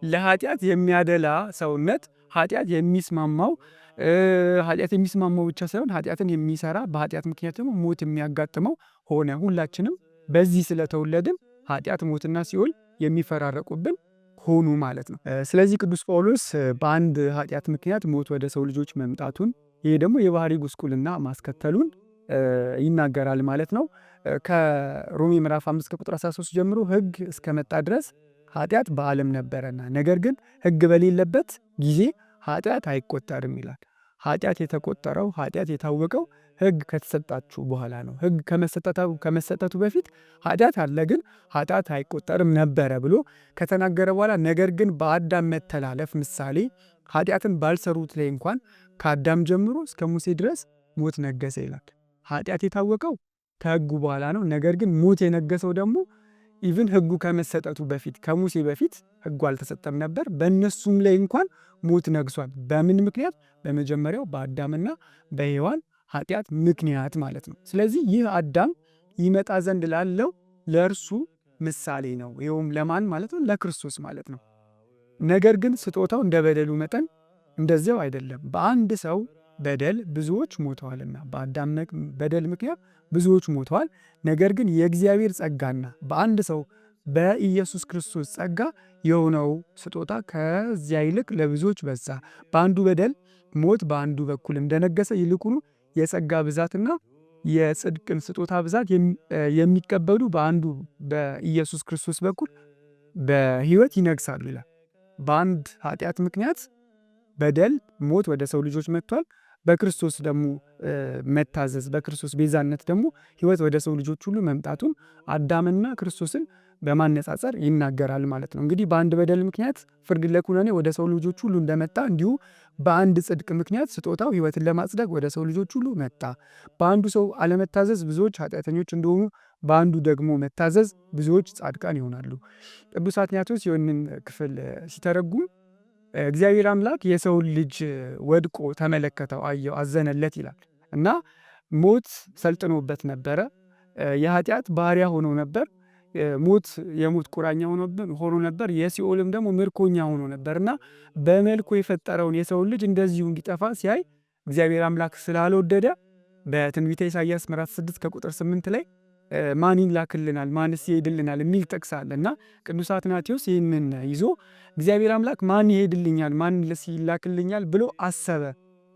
ለኃጢአት የሚያደላ ሰውነት፣ ኃጢአት የሚስማማው፣ ኃጢአት የሚስማማው ብቻ ሳይሆን ኃጢአትን የሚሰራ፣ በኃጢአት ምክንያት ደግሞ ሞት የሚያጋጥመው ሆነ። ሁላችንም በዚህ ስለተወለድን ኃጢአት፣ ሞትና ሲኦል የሚፈራረቁብን ሆኑ ማለት ነው። ስለዚህ ቅዱስ ጳውሎስ በአንድ ኃጢአት ምክንያት ሞት ወደ ሰው ልጆች መምጣቱን፣ ይሄ ደግሞ የባህሪ ጉስቁልና ማስከተሉን ይናገራል ማለት ነው። ከሮሜ ምዕራፍ 5 ከቁጥር 13 ጀምሮ ሕግ እስከመጣ ድረስ ኃጢአት በዓለም ነበረና ነገር ግን ሕግ በሌለበት ጊዜ ኃጢአት አይቆጠርም ይላል። ኃጢአት የተቆጠረው፣ ኃጢአት የታወቀው ሕግ ከተሰጣችሁ በኋላ ነው። ሕግ ከመሰጠቱ በፊት ኃጢአት አለ፣ ግን ኃጢአት አይቆጠርም ነበረ ብሎ ከተናገረ በኋላ ነገር ግን በአዳም መተላለፍ ምሳሌ ኃጢአትን ባልሰሩት ላይ እንኳን ከአዳም ጀምሮ እስከ ሙሴ ድረስ ሞት ነገሰ ይላል። ኃጢአት የታወቀው ከሕጉ በኋላ ነው። ነገር ግን ሞት የነገሰው ደግሞ even ሕጉ ከመሰጠቱ በፊት፣ ከሙሴ በፊት ሕጉ አልተሰጠም ነበር። በእነሱም ላይ እንኳን ሞት ነግሷል። በምን ምክንያት? በመጀመሪያው በአዳምና በሔዋን ኃጢአት ምክንያት ማለት ነው። ስለዚህ ይህ አዳም ይመጣ ዘንድ ላለው ለእርሱ ምሳሌ ነው። ይኸውም ለማን ማለት ነው? ለክርስቶስ ማለት ነው። ነገር ግን ስጦታው እንደ በደሉ መጠን እንደዚያው አይደለም። በአንድ ሰው በደል ብዙዎች ሞተዋልና፣ በአዳም በደል ምክንያት ብዙዎች ሞተዋል። ነገር ግን የእግዚአብሔር ጸጋና በአንድ ሰው በኢየሱስ ክርስቶስ ጸጋ የሆነው ስጦታ ከዚያ ይልቅ ለብዙዎች በዛ። በአንዱ በደል ሞት በአንዱ በኩል እንደነገሰ ይልቁኑ የጸጋ ብዛትና የጽድቅን ስጦታ ብዛት የሚቀበሉ በአንዱ በኢየሱስ ክርስቶስ በኩል በሕይወት ይነግሳሉ ይላል። በአንድ ኃጢአት ምክንያት በደል ሞት ወደ ሰው ልጆች መጥቷል። በክርስቶስ ደግሞ መታዘዝ በክርስቶስ ቤዛነት ደግሞ ሕይወት ወደ ሰው ልጆች ሁሉ መምጣቱን አዳምና ክርስቶስን በማነጻጸር ይናገራል ማለት ነው። እንግዲህ በአንድ በደል ምክንያት ፍርድ ለኩነኔ ወደ ሰው ልጆች ሁሉ እንደመጣ እንዲሁ በአንድ ጽድቅ ምክንያት ስጦታው ሕይወትን ለማጽደቅ ወደ ሰው ልጆች ሁሉ መጣ። በአንዱ ሰው አለመታዘዝ ብዙዎች ኃጢአተኞች እንደሆኑ በአንዱ ደግሞ መታዘዝ ብዙዎች ጻድቃን ይሆናሉ። ቅዱስ አትናቴዎስ ይህንን ክፍል ሲተረጉም እግዚአብሔር አምላክ የሰውን ልጅ ወድቆ ተመለከተው፣ አየው፣ አዘነለት ይላል እና ሞት ሰልጥኖበት ነበረ። የኃጢአት ባሪያ ሆኖ ነበር። ሞት የሞት ቁራኛ ሆኖ ነበር። የሲኦልም ደግሞ ምርኮኛ ሆኖ ነበር እና በመልኩ የፈጠረውን የሰውን ልጅ እንደዚሁ እንዲጠፋ ሲያይ እግዚአብሔር አምላክ ስላልወደደ በትንቢተ ኢሳይያስ ምዕራፍ 6 ከቁጥር 8 ላይ ማን ይላክልናል ማንስ ይሄድልናል የሚል ጥቅስ አለ እና ቅዱስ አትናቴዎስ ይህንን ይዞ እግዚአብሔር አምላክ ማን ይሄድልኛል ማንስ ይላክልኛል ብሎ አሰበ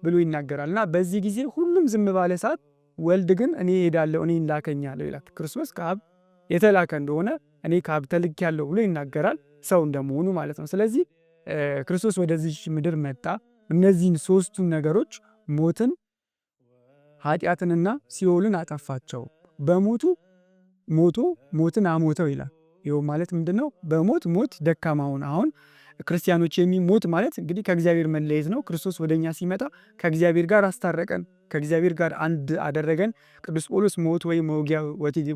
ብሎ ይናገራል። እና በዚህ ጊዜ ሁሉም ዝም ባለ ሰዓት ወልድ ግን እኔ እሄዳለሁ እኔን ላከኛለሁ ይላል። ክርስቶስ ከአብ የተላከ እንደሆነ እኔ ከአብ ተልኬያለሁ ብሎ ይናገራል፣ ሰው እንደመሆኑ ማለት ነው። ስለዚህ ክርስቶስ ወደዚህ ምድር መጣ። እነዚህን ሶስቱን ነገሮች ሞትን፣ ኃጢአትንና ሲኦልን አጠፋቸው። በሞቱ ሞቶ ሞትን አሞተው ይላል። ይኸው ማለት ምንድነው? በሞት ሞት ደካማ ሆነ። አሁን ክርስቲያኖች የሚሞት ማለት እንግዲህ ከእግዚአብሔር መለየት ነው። ክርስቶስ ወደኛ ሲመጣ ከእግዚአብሔር ጋር አስታረቀን፣ ከእግዚአብሔር ጋር አንድ አደረገን። ቅዱስ ጳውሎስ ሞት ወይም መውጊያ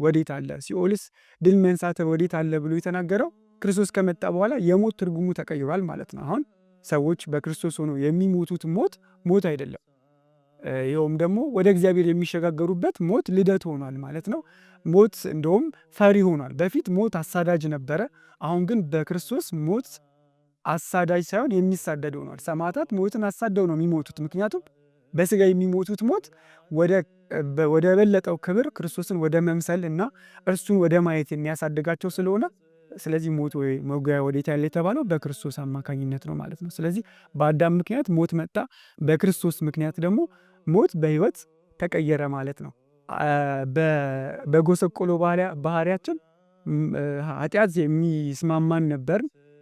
ወዴት አለ፣ ሲኦልስ ድል መንሳተ ወዴት አለ ብሎ የተናገረው ክርስቶስ ከመጣ በኋላ የሞት ትርጉሙ ተቀይሯል ማለት ነው። አሁን ሰዎች በክርስቶስ ሆኖ የሚሞቱት ሞት ሞት አይደለም። ይኸውም ደግሞ ወደ እግዚአብሔር የሚሸጋገሩበት ሞት ልደት ሆኗል ማለት ነው። ሞት እንደውም ፈሪ ሆኗል። በፊት ሞት አሳዳጅ ነበረ። አሁን ግን በክርስቶስ ሞት አሳዳጅ ሳይሆን የሚሳደድ ሆኗል። ሰማዕታት ሞትን አሳደው ነው የሚሞቱት። ምክንያቱም በስጋ የሚሞቱት ሞት ወደ በለጠው ክብር ክርስቶስን ወደ መምሰል እና እርሱን ወደ ማየት የሚያሳድጋቸው ስለሆነ ስለዚህ ሞት ወይ መውጊያ ወዴት ያለ የተባለው በክርስቶስ አማካኝነት ነው ማለት ነው። ስለዚህ በአዳም ምክንያት ሞት መጣ፣ በክርስቶስ ምክንያት ደግሞ ሞት በህይወት ተቀየረ ማለት ነው። በጎሰቆሎ ባህሪያችን ኃጢአት የሚስማማን ነበር፣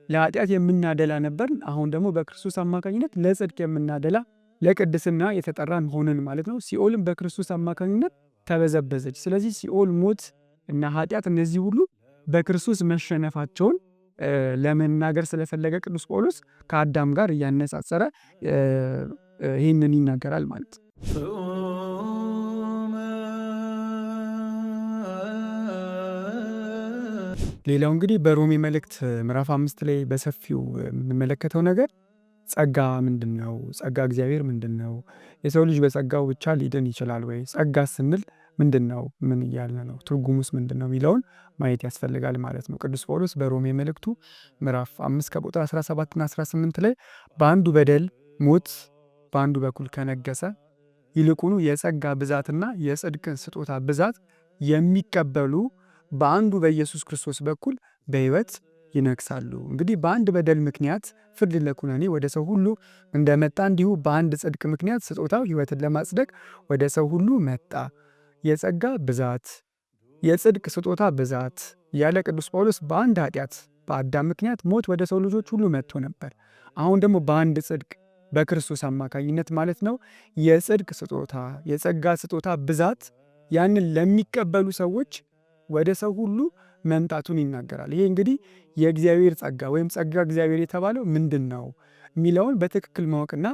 ለኃጢአት የምናደላ ነበር። አሁን ደግሞ በክርስቶስ አማካኝነት ለጽድቅ የምናደላ ለቅድስና የተጠራን ሆንን ማለት ነው። ሲኦልም በክርስቶስ አማካኝነት ተበዘበዘች። ስለዚህ ሲኦል፣ ሞት እና ኃጢአት እነዚህ ሁሉ በክርስቶስ መሸነፋቸውን ለመናገር ስለፈለገ ቅዱስ ጳውሎስ ከአዳም ጋር እያነጻጸረ ይህንን ይናገራል ማለት ነው። ሌላው እንግዲህ በሮሜ መልእክት ምዕራፍ 5 ላይ በሰፊው የምንመለከተው ነገር ጸጋ ምንድን ነው? ጸጋ እግዚአብሔር ምንድን ነው? የሰው ልጅ በጸጋው ብቻ ሊድን ይችላል ወይ? ጸጋ ስንል ምንድን ነው? ምን እያለ ነው? ትርጉሙስ ምንድን ነው የሚለውን ማየት ያስፈልጋል ማለት ነው። ቅዱስ ጳውሎስ በሮሜ መልእክቱ ምዕራፍ 5 ከቁጥር 17ና 18 ላይ በአንዱ በደል ሞት በአንዱ በኩል ከነገሰ ይልቁኑ የጸጋ ብዛትና የጽድቅን ስጦታ ብዛት የሚቀበሉ በአንዱ በኢየሱስ ክርስቶስ በኩል በሕይወት ይነግሳሉ። እንግዲህ በአንድ በደል ምክንያት ፍርድ ለኩነኔ ወደ ሰው ሁሉ እንደመጣ እንዲሁ በአንድ ጽድቅ ምክንያት ስጦታው ሕይወትን ለማጽደቅ ወደ ሰው ሁሉ መጣ። የጸጋ ብዛት የጽድቅ ስጦታ ብዛት ያለ ቅዱስ ጳውሎስ በአንድ ኃጢአት በአዳም ምክንያት ሞት ወደ ሰው ልጆች ሁሉ መጥቶ ነበር። አሁን ደግሞ በአንድ ጽድቅ በክርስቶስ አማካኝነት ማለት ነው የጽድቅ ስጦታ የጸጋ ስጦታ ብዛት ያንን ለሚቀበሉ ሰዎች ወደ ሰው ሁሉ መምጣቱን ይናገራል። ይሄ እንግዲህ የእግዚአብሔር ጸጋ ወይም ጸጋ እግዚአብሔር የተባለው ምንድን ነው የሚለውን በትክክል ማወቅና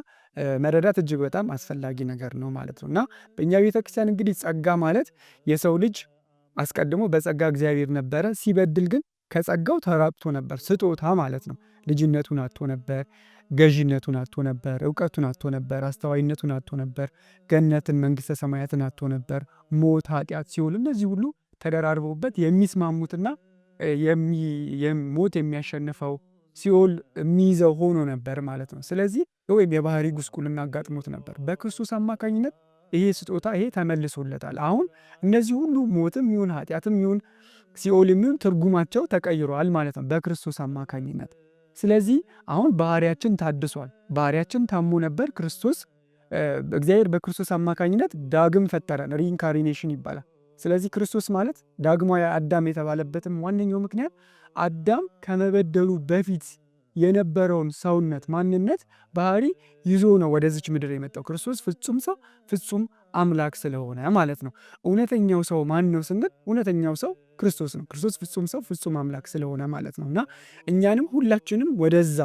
መረዳት እጅግ በጣም አስፈላጊ ነገር ነው ማለት ነው። እና በእኛ ቤተክርስቲያን እንግዲህ ጸጋ ማለት የሰው ልጅ አስቀድሞ በጸጋ እግዚአብሔር ነበረ፣ ሲበድል ግን ከጸጋው ተራቅቶ ነበር። ስጦታ ማለት ነው። ልጅነቱን አጥቶ ነበር፣ ገዢነቱን አጥቶ ነበር፣ እውቀቱን አጥቶ ነበር፣ አስተዋይነቱን አጥቶ ነበር፣ ገነትን መንግስተ ሰማያትን አጥቶ ነበር። ሞት፣ ኃጢአት፣ ሲኦል እነዚህ ሁሉ ተደራርበውበት የሚስማሙትና ሞት የሚያሸንፈው ሲኦል የሚይዘው ሆኖ ነበር ማለት ነው። ስለዚህ ወይም የባህሪ ጉስቁልና አጋጥሞት ነበር። በክርስቶስ አማካኝነት ይሄ ስጦታ ይሄ ተመልሶለታል። አሁን እነዚህ ሁሉ ሞትም ይሁን ኃጢአትም ይሁን ሲኦልም ይሁን ትርጉማቸው ተቀይሯል ማለት ነው በክርስቶስ አማካኝነት። ስለዚህ አሁን ባህሪያችን ታድሷል። ባህሪያችን ታሞ ነበር። ክርስቶስ እግዚአብሔር በክርስቶስ አማካኝነት ዳግም ፈጠረን፣ reincarnation ይባላል። ስለዚህ ክርስቶስ ማለት ዳግማዊ አዳም የተባለበትም ዋነኛው ምክንያት አዳም ከመበደሉ በፊት የነበረውን ሰውነት፣ ማንነት፣ ባህሪ ይዞ ነው ወደዚች ምድር የመጣው። ክርስቶስ ፍጹም ሰው ፍጹም አምላክ ስለሆነ ማለት ነው። እውነተኛው ሰው ማን ነው ስንል እውነተኛው ሰው ክርስቶስ ነው። ክርስቶስ ፍጹም ሰው ፍጹም አምላክ ስለሆነ ማለት ነው። እና እኛንም ሁላችንም ወደዛ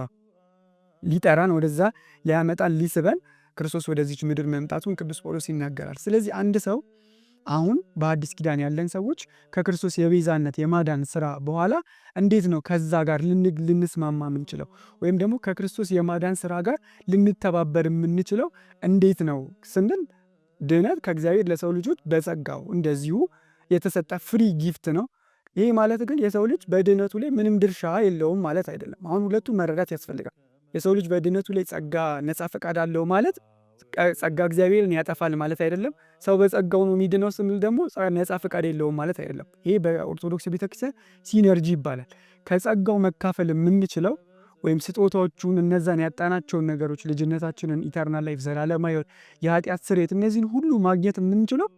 ሊጠራን፣ ወደዛ ሊያመጣን፣ ሊስበን ክርስቶስ ወደዚች ምድር መምጣቱን ቅዱስ ጳውሎስ ይናገራል። ስለዚህ አንድ ሰው አሁን በአዲስ ኪዳን ያለን ሰዎች ከክርስቶስ የቤዛነት የማዳን ስራ በኋላ እንዴት ነው ከዛ ጋር ልንስማማ የምንችለው? ወይም ደግሞ ከክርስቶስ የማዳን ስራ ጋር ልንተባበር የምንችለው እንዴት ነው ስንል ድነት ከእግዚአብሔር ለሰው ልጆች በጸጋው እንደዚሁ የተሰጠ free gift ነው። ይህ ማለት ግን የሰው ልጅ በድነቱ ላይ ምንም ድርሻ የለውም ማለት አይደለም። አሁን ሁለቱ መረዳት ያስፈልጋል። የሰው ልጅ በድነቱ ላይ ጸጋ ነፃ ፈቃድ አለው ማለት ጸጋ እግዚአብሔርን ያጠፋል ማለት አይደለም። ሰው በጸጋው ነው የሚድነው ስንል ደግሞ ነፃ ፈቃድ የለውም ማለት አይደለም። ይሄ በኦርቶዶክስ ቤተክርስቲያን synergy ይባላል። ከጸጋው መካፈል የምንችለው ወይም ስጦታዎቹን እነዛን ያጣናቸውን ነገሮች ልጅነታችንን፣ eternal life፣ ዘላለማዊ ሕይወት፣ የኃጢአት ስርየት እነዚህን ሁሉ ማግኘት የምንችለው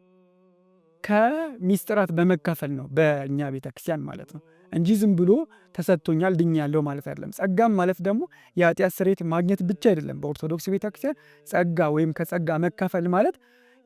ከሚስጥራት በመካፈል ነው፣ በእኛ ቤተክርስቲያን ማለት ነው እንጂ ዝም ብሎ ተሰጥቶኛል ድኛለሁ ማለት አይደለም። ጸጋም ማለት ደግሞ የኃጢአት ስርየት ማግኘት ብቻ አይደለም። በኦርቶዶክስ ቤተክርስቲያን ጸጋ ወይም ከጸጋ መካፈል ማለት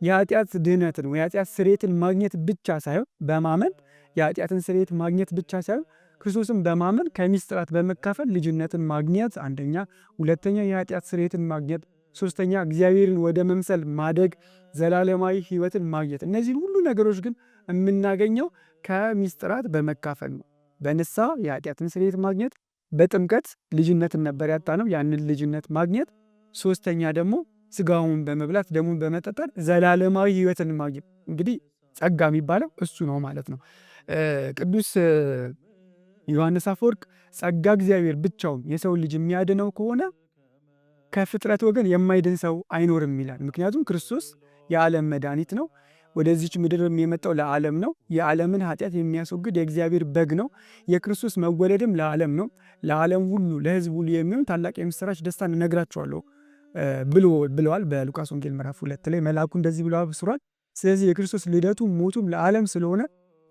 የኃጢአት ድህነትን ወይ የኃጢአት ስርየትን ማግኘት ብቻ ሳይሆን፣ በማመን የኃጢአትን ስርየት ማግኘት ብቻ ሳይሆን፣ ክርስቶስን በማመን ከሚስጥራት በመካፈል ልጅነትን ማግኘት አንደኛ፣ ሁለተኛ የኃጢአት ስርየትን ማግኘት፣ ሶስተኛ እግዚአብሔርን ወደ መምሰል ማደግ፣ ዘላለማዊ ሕይወትን ማግኘት። እነዚህን ሁሉ ነገሮች ግን የምናገኘው ከሚስጥራት በመካፈል ነው። በንስሐ የኃጢአትን ስርየት ማግኘት፣ በጥምቀት ልጅነትን ነበር ያጣነው፣ ያንን ልጅነት ማግኘት፣ ሶስተኛ ደግሞ ስጋውን በመብላት ደሙን በመጠጣት ዘላለማዊ ሕይወትን ማግኘት። እንግዲህ ጸጋ የሚባለው እሱ ነው ማለት ነው። ቅዱስ ዮሐንስ አፈወርቅ ጸጋ እግዚአብሔር ብቻውን የሰው ልጅ የሚያድነው ከሆነ ከፍጥረት ወገን የማይድን ሰው አይኖርም ይላል። ምክንያቱም ክርስቶስ የዓለም መድኃኒት ነው። ወደዚች ምድር የመጣው ለዓለም ነው። የዓለምን ኃጢአት የሚያስወግድ የእግዚአብሔር በግ ነው። የክርስቶስ መወለድም ለዓለም ነው። ለዓለም ሁሉ ለሕዝብ ሁሉ የሚሆን ታላቅ የምስራች ደስታን እነግራችኋለሁ ብሎ ብለዋል። በሉቃስ ወንጌል ምዕራፍ 2 ላይ መልአኩ እንደዚህ ብሎ አብስሯል። ስለዚህ የክርስቶስ ልደቱ ሞቱም ለዓለም ስለሆነ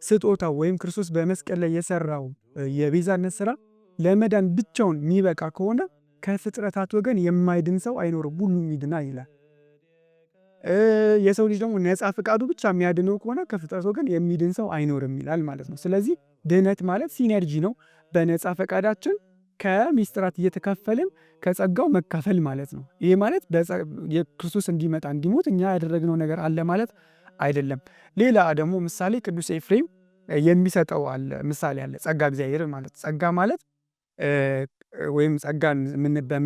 ስጦታው ወይም ክርስቶስ በመስቀል ላይ የሰራው የቤዛነት ስራ ለመዳን ብቻውን የሚበቃ ከሆነ ከፍጥረታት ወገን የማይድን ሰው አይኖርም፣ ሁሉም ይድናል ይላል። የሰው ልጅ ደግሞ ነፃ ፈቃዱ ብቻ የሚያድነው ከሆነ ከፍጥረት ወገን የሚድን ሰው አይኖርም ይላል ማለት ነው። ስለዚህ ድህነት ማለት synergy ነው። በነፃ ፈቃዳችን ከሚስጥራት እየተካፈልን ከጸጋው መካፈል ማለት ነው። ይህ ማለት የክርስቶስ እንዲመጣ እንዲሞት እኛ ያደረግነው ነገር አለ ማለት አይደለም። ሌላ ደግሞ ምሳሌ ቅዱስ ኤፍሬም የሚሰጠው አለ ምሳሌ አለ። ጸጋ እግዚአብሔር ማለት ጸጋ ማለት ወይም ጸጋን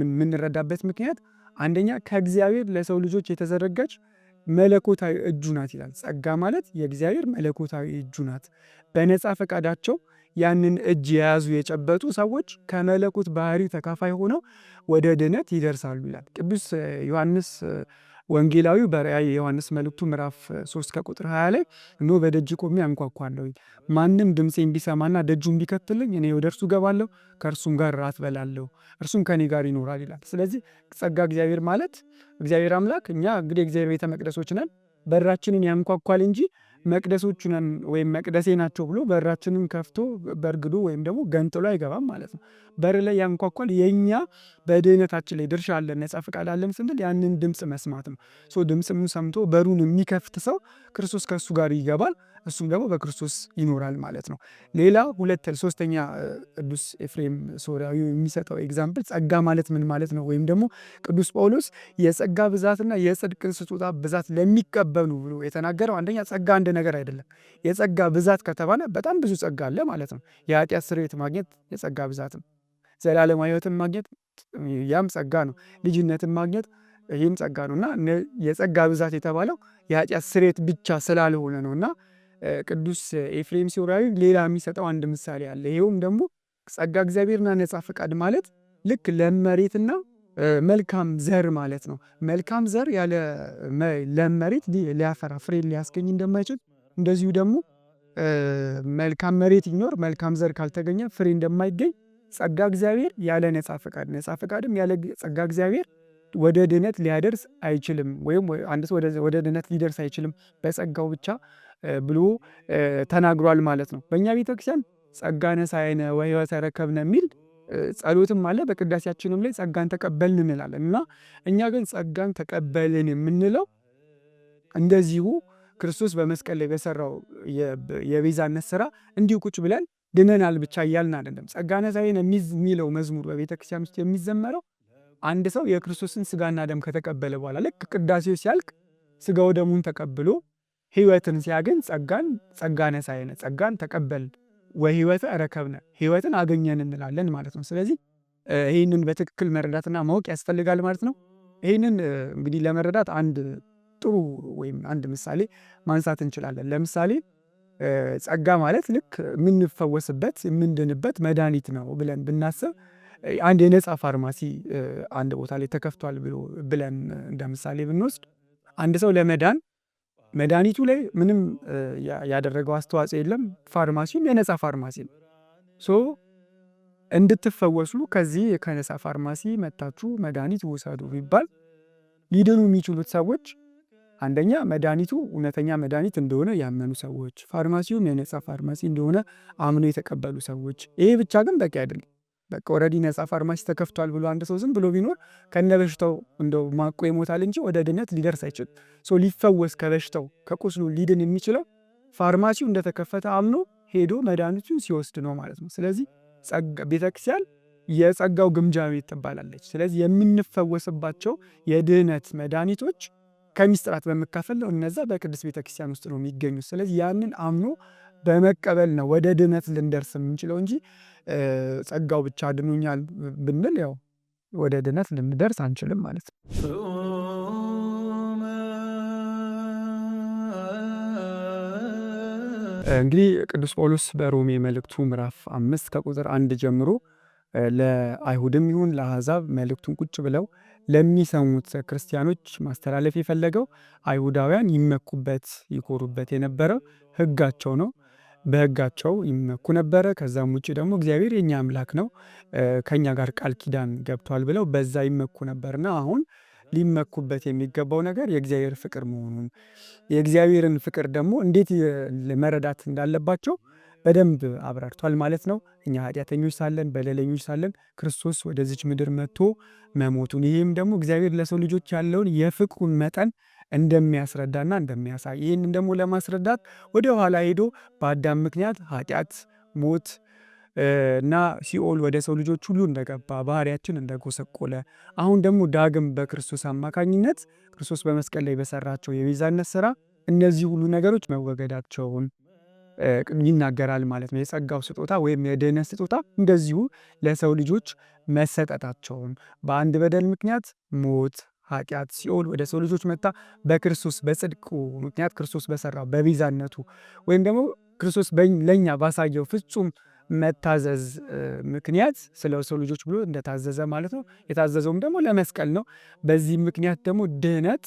የምንረዳበት ምክንያት አንደኛ ከእግዚአብሔር ለሰው ልጆች የተዘረጋች መለኮታዊ እጁ ናት ይላል። ጸጋ ማለት የእግዚአብሔር መለኮታዊ እጁ ናት። በነፃ ፈቃዳቸው ያንን እጅ የያዙ የጨበጡ ሰዎች ከመለኮት ባህሪ ተካፋይ ሆነው ወደ ድነት ይደርሳሉ ይላል። ቅዱስ ዮሐንስ ወንጌላዊው በራእየ ዮሐንስ መልእክቱ ምዕራፍ 3 ከቁጥር 20 ላይ እነሆ በደጅ ቆሜ አንኳኳለሁ፣ ማንም ድምፄን ቢሰማና ደጁን ቢከፍትልኝ እኔ ወደ እርሱ ገባለሁ፣ ከእርሱም ጋር ራት በላለሁ፣ እርሱም ከእኔ ጋር ይኖራል ይላል። ስለዚህ ጸጋ እግዚአብሔር ማለት እግዚአብሔር አምላክ እኛ እንግዲህ እግዚአብሔር ቤተ መቅደሶች ነን፣ በራችንን ያንኳኳል እንጂ መቅደሶቹ ነን ወይም መቅደሴ ናቸው ብሎ በራችንን ከፍቶ በርግዶ ወይም ደግሞ ገንጥሎ አይገባም ማለት ነው። በር ላይ ያንኳኳል። የኛ በድህነታችን ላይ ድርሻ አለን፣ ነጻ ፈቃድ አለን ስንል ያንን ድምፅ መስማት ነው። So ድምፅም ሰምቶ በሩን የሚከፍት ሰው ክርስቶስ ከእሱ ጋር ይገባል፣ እሱም ደግሞ በክርስቶስ ይኖራል ማለት ነው። ሌላ ሁለት ሶስተኛ ቅዱስ ኤፍሬም ሶርያዊ የሚሰጠው example ጸጋ ማለት ምን ማለት ነው? ወይም ደግሞ ቅዱስ ጳውሎስ የጸጋ ብዛትና የጽድቅን ስጦታ ብዛት ለሚቀበሉ ብሎ የተናገረው አንደኛ ጸጋ አንድ ነገር አይደለም። የጸጋ ብዛት ከተባለ በጣም ብዙ ጸጋ አለ ማለት ነው። የኃጢአት ስርየት ማግኘት የጸጋ ብዛት ነው። ዘላለማዊ ሕይወትን ማግኘት ያም ጸጋ ነው። ልጅነትን ማግኘት ይህም ጸጋ ነው። እና የጸጋ ብዛት የተባለው የኃጢአት ስርየት ብቻ ስላልሆነ ነው። እና ቅዱስ ኤፍሬም ሶርያዊ ሌላ የሚሰጠው አንድ ምሳሌ አለ። ይኸውም ደግሞ ጸጋ እግዚአብሔርና ነጻ ፈቃድ ማለት ልክ ለም መሬትና መልካም ዘር ማለት ነው። መልካም ዘር ያለ ለም መሬት ሊያፈራ ፍሬ ሊያስገኝ እንደማይችል፣ እንደዚሁ ደግሞ መልካም መሬት ይኖር መልካም ዘር ካልተገኘ ፍሬ እንደማይገኝ፣ ጸጋ እግዚአብሔር ያለ ነጻ ፈቃድ፣ ነጻ ፈቃድም ያለ ጸጋ እግዚአብሔር ወደ ድነት ሊያደርስ አይችልም፣ ወይም አንድ ሰው ወደ ድነት ሊደርስ አይችልም በጸጋው ብቻ ብሎ ተናግሯል ማለት ነው። በእኛ ቤተክርስቲያን ጸጋ ነሣእነ ወሕይወተ ረከብነ የሚል ጸሎትም አለ። በቅዳሴያችንም ላይ ጸጋን ተቀበልን እንላለን እና እኛ ግን ጸጋን ተቀበልን የምንለው እንደዚሁ ክርስቶስ በመስቀል ላይ በሰራው የቤዛነት ስራ እንዲሁ ቁጭ ብለን ድነናል ብቻ እያልን አይደለም። ጸጋ ነሣእነ የሚለው መዝሙር በቤተክርስቲያን ውስጥ የሚዘመረው አንድ ሰው የክርስቶስን ስጋና ደም ከተቀበለ በኋላ ልክ ቅዳሴው ሲያልቅ ስጋው ደሙን ተቀብሎ ሕይወትን ሲያገኝ ጸጋን ጸጋ ነሣእነ ጸጋን ተቀበልን ወሕይወተ ረከብነ ሕይወትን አገኘን እንላለን ማለት ነው። ስለዚህ ይህንን በትክክል መረዳትና ማወቅ ያስፈልጋል ማለት ነው። ይህንን እንግዲህ ለመረዳት አንድ ጥሩ ወይም አንድ ምሳሌ ማንሳት እንችላለን። ለምሳሌ ጸጋ ማለት ልክ የምንፈወስበት የምንድንበት መድኃኒት ነው ብለን ብናስብ አንድ የነፃ ፋርማሲ አንድ ቦታ ላይ ተከፍቷል ብሎ ብለን እንደ ምሳሌ ብንወስድ አንድ ሰው ለመዳን መድኃኒቱ ላይ ምንም ያደረገው አስተዋጽኦ የለም። ፋርማሲውም የነፃ ፋርማሲ ነው። So እንድትፈወሱ ከዚህ ከነፃ ፋርማሲ መታችሁ መድኃኒት ውሰዱ ቢባል ሊድኑ የሚችሉት ሰዎች አንደኛ መድኃኒቱ እውነተኛ መድኃኒት እንደሆነ ያመኑ ሰዎች፣ ፋርማሲውም የነፃ ፋርማሲ እንደሆነ አምኖ የተቀበሉ ሰዎች። ይሄ ብቻ ግን በቂ አይደለም። በቃ already ነፃ ፋርማሲ ተከፍቷል ብሎ አንድ ሰው ዝም ብሎ ቢኖር ከነ በሽታው እንደው ማቆ ይሞታል እንጂ ወደ ድነት ሊደርስ አይችልም። So ሊፈወስ ከበሽታው ከቁስሉ ሊድን የሚችለው ፋርማሲው እንደተከፈተ አምኖ ሄዶ መድኃኒቱን ሲወስድ ነው ማለት ነው። ስለዚህ ቤተክርስቲያን የጸጋው ግምጃ ቤት ትባላለች። ስለዚህ የምንፈወስባቸው የድህነት መድኃኒቶች ከሚስጥራት በመካፈል ነው። እነዛ በቅድስት ቤተክርስቲያን ውስጥ ነው የሚገኙት። ስለዚህ ያንን አምኖ በመቀበል ነው ወደ ድነት ልንደርስ የምንችለው እንጂ ጸጋው ብቻ አድኖኛል ብንል ያው ወደ ድነት ልንደርስ አንችልም ማለት ነው። እንግዲህ ቅዱስ ጳውሎስ በሮሜ መልእክቱ ምዕራፍ 5 ከቁጥር 1 ጀምሮ ለአይሁድም ይሁን ለአሕዛብ መልእክቱን ቁጭ ብለው ለሚሰሙት ክርስቲያኖች ማስተላለፍ የፈለገው አይሁዳውያን ይመኩበት ይኮሩበት የነበረው ሕጋቸው ነው። በሕጋቸው ይመኩ ነበረ። ከዛም ውጭ ደግሞ እግዚአብሔር የኛ አምላክ ነው፣ ከኛ ጋር ቃል ኪዳን ገብቷል ብለው በዛ ይመኩ ነበርና አሁን ሊመኩበት የሚገባው ነገር የእግዚአብሔር ፍቅር መሆኑን የእግዚአብሔርን ፍቅር ደግሞ እንዴት መረዳት እንዳለባቸው በደንብ አብራርቷል ማለት ነው። እኛ ኃጢአተኞች ሳለን በደለኞች ሳለን ክርስቶስ ወደዚች ምድር መጥቶ መሞቱን ይህም ደግሞ እግዚአብሔር ለሰው ልጆች ያለውን የፍቅሩን መጠን እንደሚያስረዳና እንደሚያሳይ ይህንን ደግሞ ለማስረዳት ወደ ኋላ ሄዶ በአዳም ምክንያት ኃጢአት፣ ሞት እና ሲኦል ወደ ሰው ልጆች ሁሉ እንደገባ ባህሪያችን እንደጎሰቆለ አሁን ደግሞ ዳግም በክርስቶስ አማካኝነት ክርስቶስ በመስቀል ላይ በሰራቸው የቤዛነት ስራ እነዚህ ሁሉ ነገሮች መወገዳቸውን ይናገራል ማለት ነው። የጸጋው ስጦታ ወይም የድህነት ስጦታ እንደዚሁ ለሰው ልጆች መሰጠታቸውን በአንድ በደል ምክንያት ሞት፣ ኃጢአት፣ ሲኦል ወደ ሰው ልጆች መጣ። በክርስቶስ በጽድቁ ምክንያት ክርስቶስ በሰራው በቤዛነቱ ወይም ደግሞ ክርስቶስ ለእኛ ባሳየው ፍጹም መታዘዝ ምክንያት ስለ ሰው ልጆች ብሎ እንደታዘዘ ማለት ነው። የታዘዘውም ደግሞ ለመስቀል ነው። በዚህ ምክንያት ደግሞ ድህነት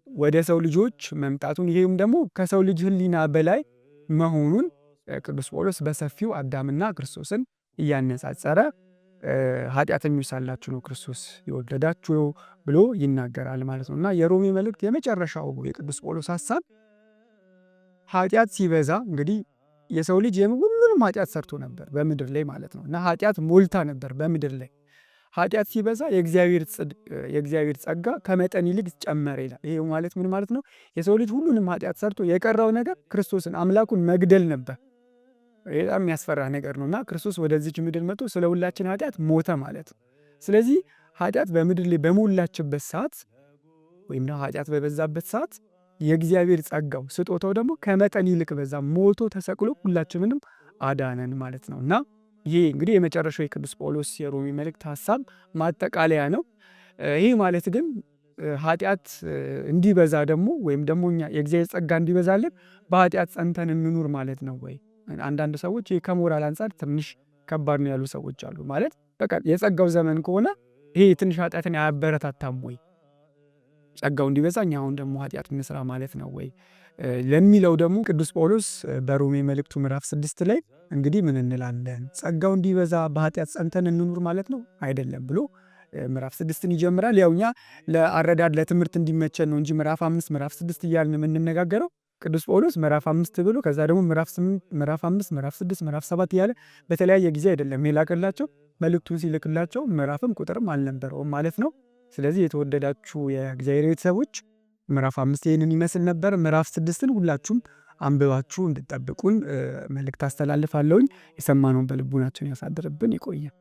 ወደ ሰው ልጆች መምጣቱን ይሄም ደግሞ ከሰው ልጅ ሕሊና በላይ መሆኑን ቅዱስ ጳውሎስ በሰፊው አዳምና ክርስቶስን እያነጻጸረ ኃጢአተኞች ሳላችሁ ነው ክርስቶስ የወደዳችሁ ብሎ ይናገራል ማለት ነው። እና የሮሜ መልእክት የመጨረሻው የቅዱስ ጳውሎስ ሀሳብ ኃጢአት ሲበዛ እንግዲህ የሰው ልጅ ሁሉንም ኃጢአት ሰርቶ ነበር በምድር ላይ ማለት ነው። እና ኃጢአት ሞልታ ነበር በምድር ላይ። ኃጢአት ሲበዛ የእግዚአብሔር ጸጋ ከመጠን ይልቅ ጨመረ ይላል። ይሄ ማለት ምን ማለት ነው? የሰው ልጅ ሁሉንም ኃጢአት ሰርቶ የቀረው ነገር ክርስቶስን አምላኩን መግደል ነበር። በጣም የሚያስፈራ ነገር ነው። እና ክርስቶስ ወደዚች ምድር መጥቶ ስለ ሁላችን ኃጢአት ሞተ ማለት ነው። ስለዚህ ኃጢአት በምድር ላይ በሞላችበት ሰዓት ወይም ኃጢአት በበዛበት ሰዓት የእግዚአብሔር ጸጋው ስጦታው ደግሞ ከመጠን ይልቅ በዛ፣ ሞቶ ተሰቅሎ ሁላችንንም አዳነን ማለት ነው። እና ይሄ እንግዲህ የመጨረሻው የቅዱስ ጳውሎስ የሮሜ መልእክት ሀሳብ ማጠቃለያ ነው። ይህ ማለት ግን ኃጢአት እንዲበዛ ደግሞ ወይም ደግሞ እኛ የእግዚአብሔር ጸጋ እንዲበዛልን በኃጢአት ጸንተን እንኑር ማለት ነው ወይ? አንዳንድ ሰዎች ይህ ከሞራል አንጻር ትንሽ ከባድ ነው ያሉ ሰዎች አሉ። ማለት በቃ የጸጋው ዘመን ከሆነ ይሄ ትንሽ ኃጢአትን አያበረታታም ወይ? ጸጋው እንዲበዛ እኛ አሁን ደግሞ ኃጢአት እንስራ ማለት ነው ወይ ለሚለው ደግሞ ቅዱስ ጳውሎስ በሮሜ መልእክቱ ምዕራፍ 6 ላይ እንግዲህ ምን እንላለን? ጸጋው እንዲበዛ በኃጢአት ጸንተን እንኑር ማለት ነው አይደለም ብሎ ምዕራፍ 6ን ይጀምራል። ያው እኛ ለአረዳድ ለትምህርት እንዲመቸን ነው እንጂ ምዕራፍ 5 ምዕራፍ 6 እያልን የምንነጋገረው ቅዱስ ጳውሎስ ምዕራፍ 5 ብሎ ከዛ ደግሞ ምዕራፍ 8 ምዕራፍ 5 ምዕራፍ 6 ምዕራፍ 7 እያለ በተለያየ ጊዜ አይደለም የላከላቸው። መልእክቱን ሲልክላቸው ምዕራፍም ቁጥርም አልነበረውም ማለት ነው። ስለዚህ የተወደዳችሁ የእግዚአብሔር ቤተሰቦች ምዕራፍ 5 ይህንን ይመስል ነበር። ምዕራፍ 6ን ሁላችሁም አንብባችሁ እንድጠብቁን መልእክት አስተላልፋለሁኝ። የሰማነውን በልቡናችን ያሳድርብን። ይቆያል።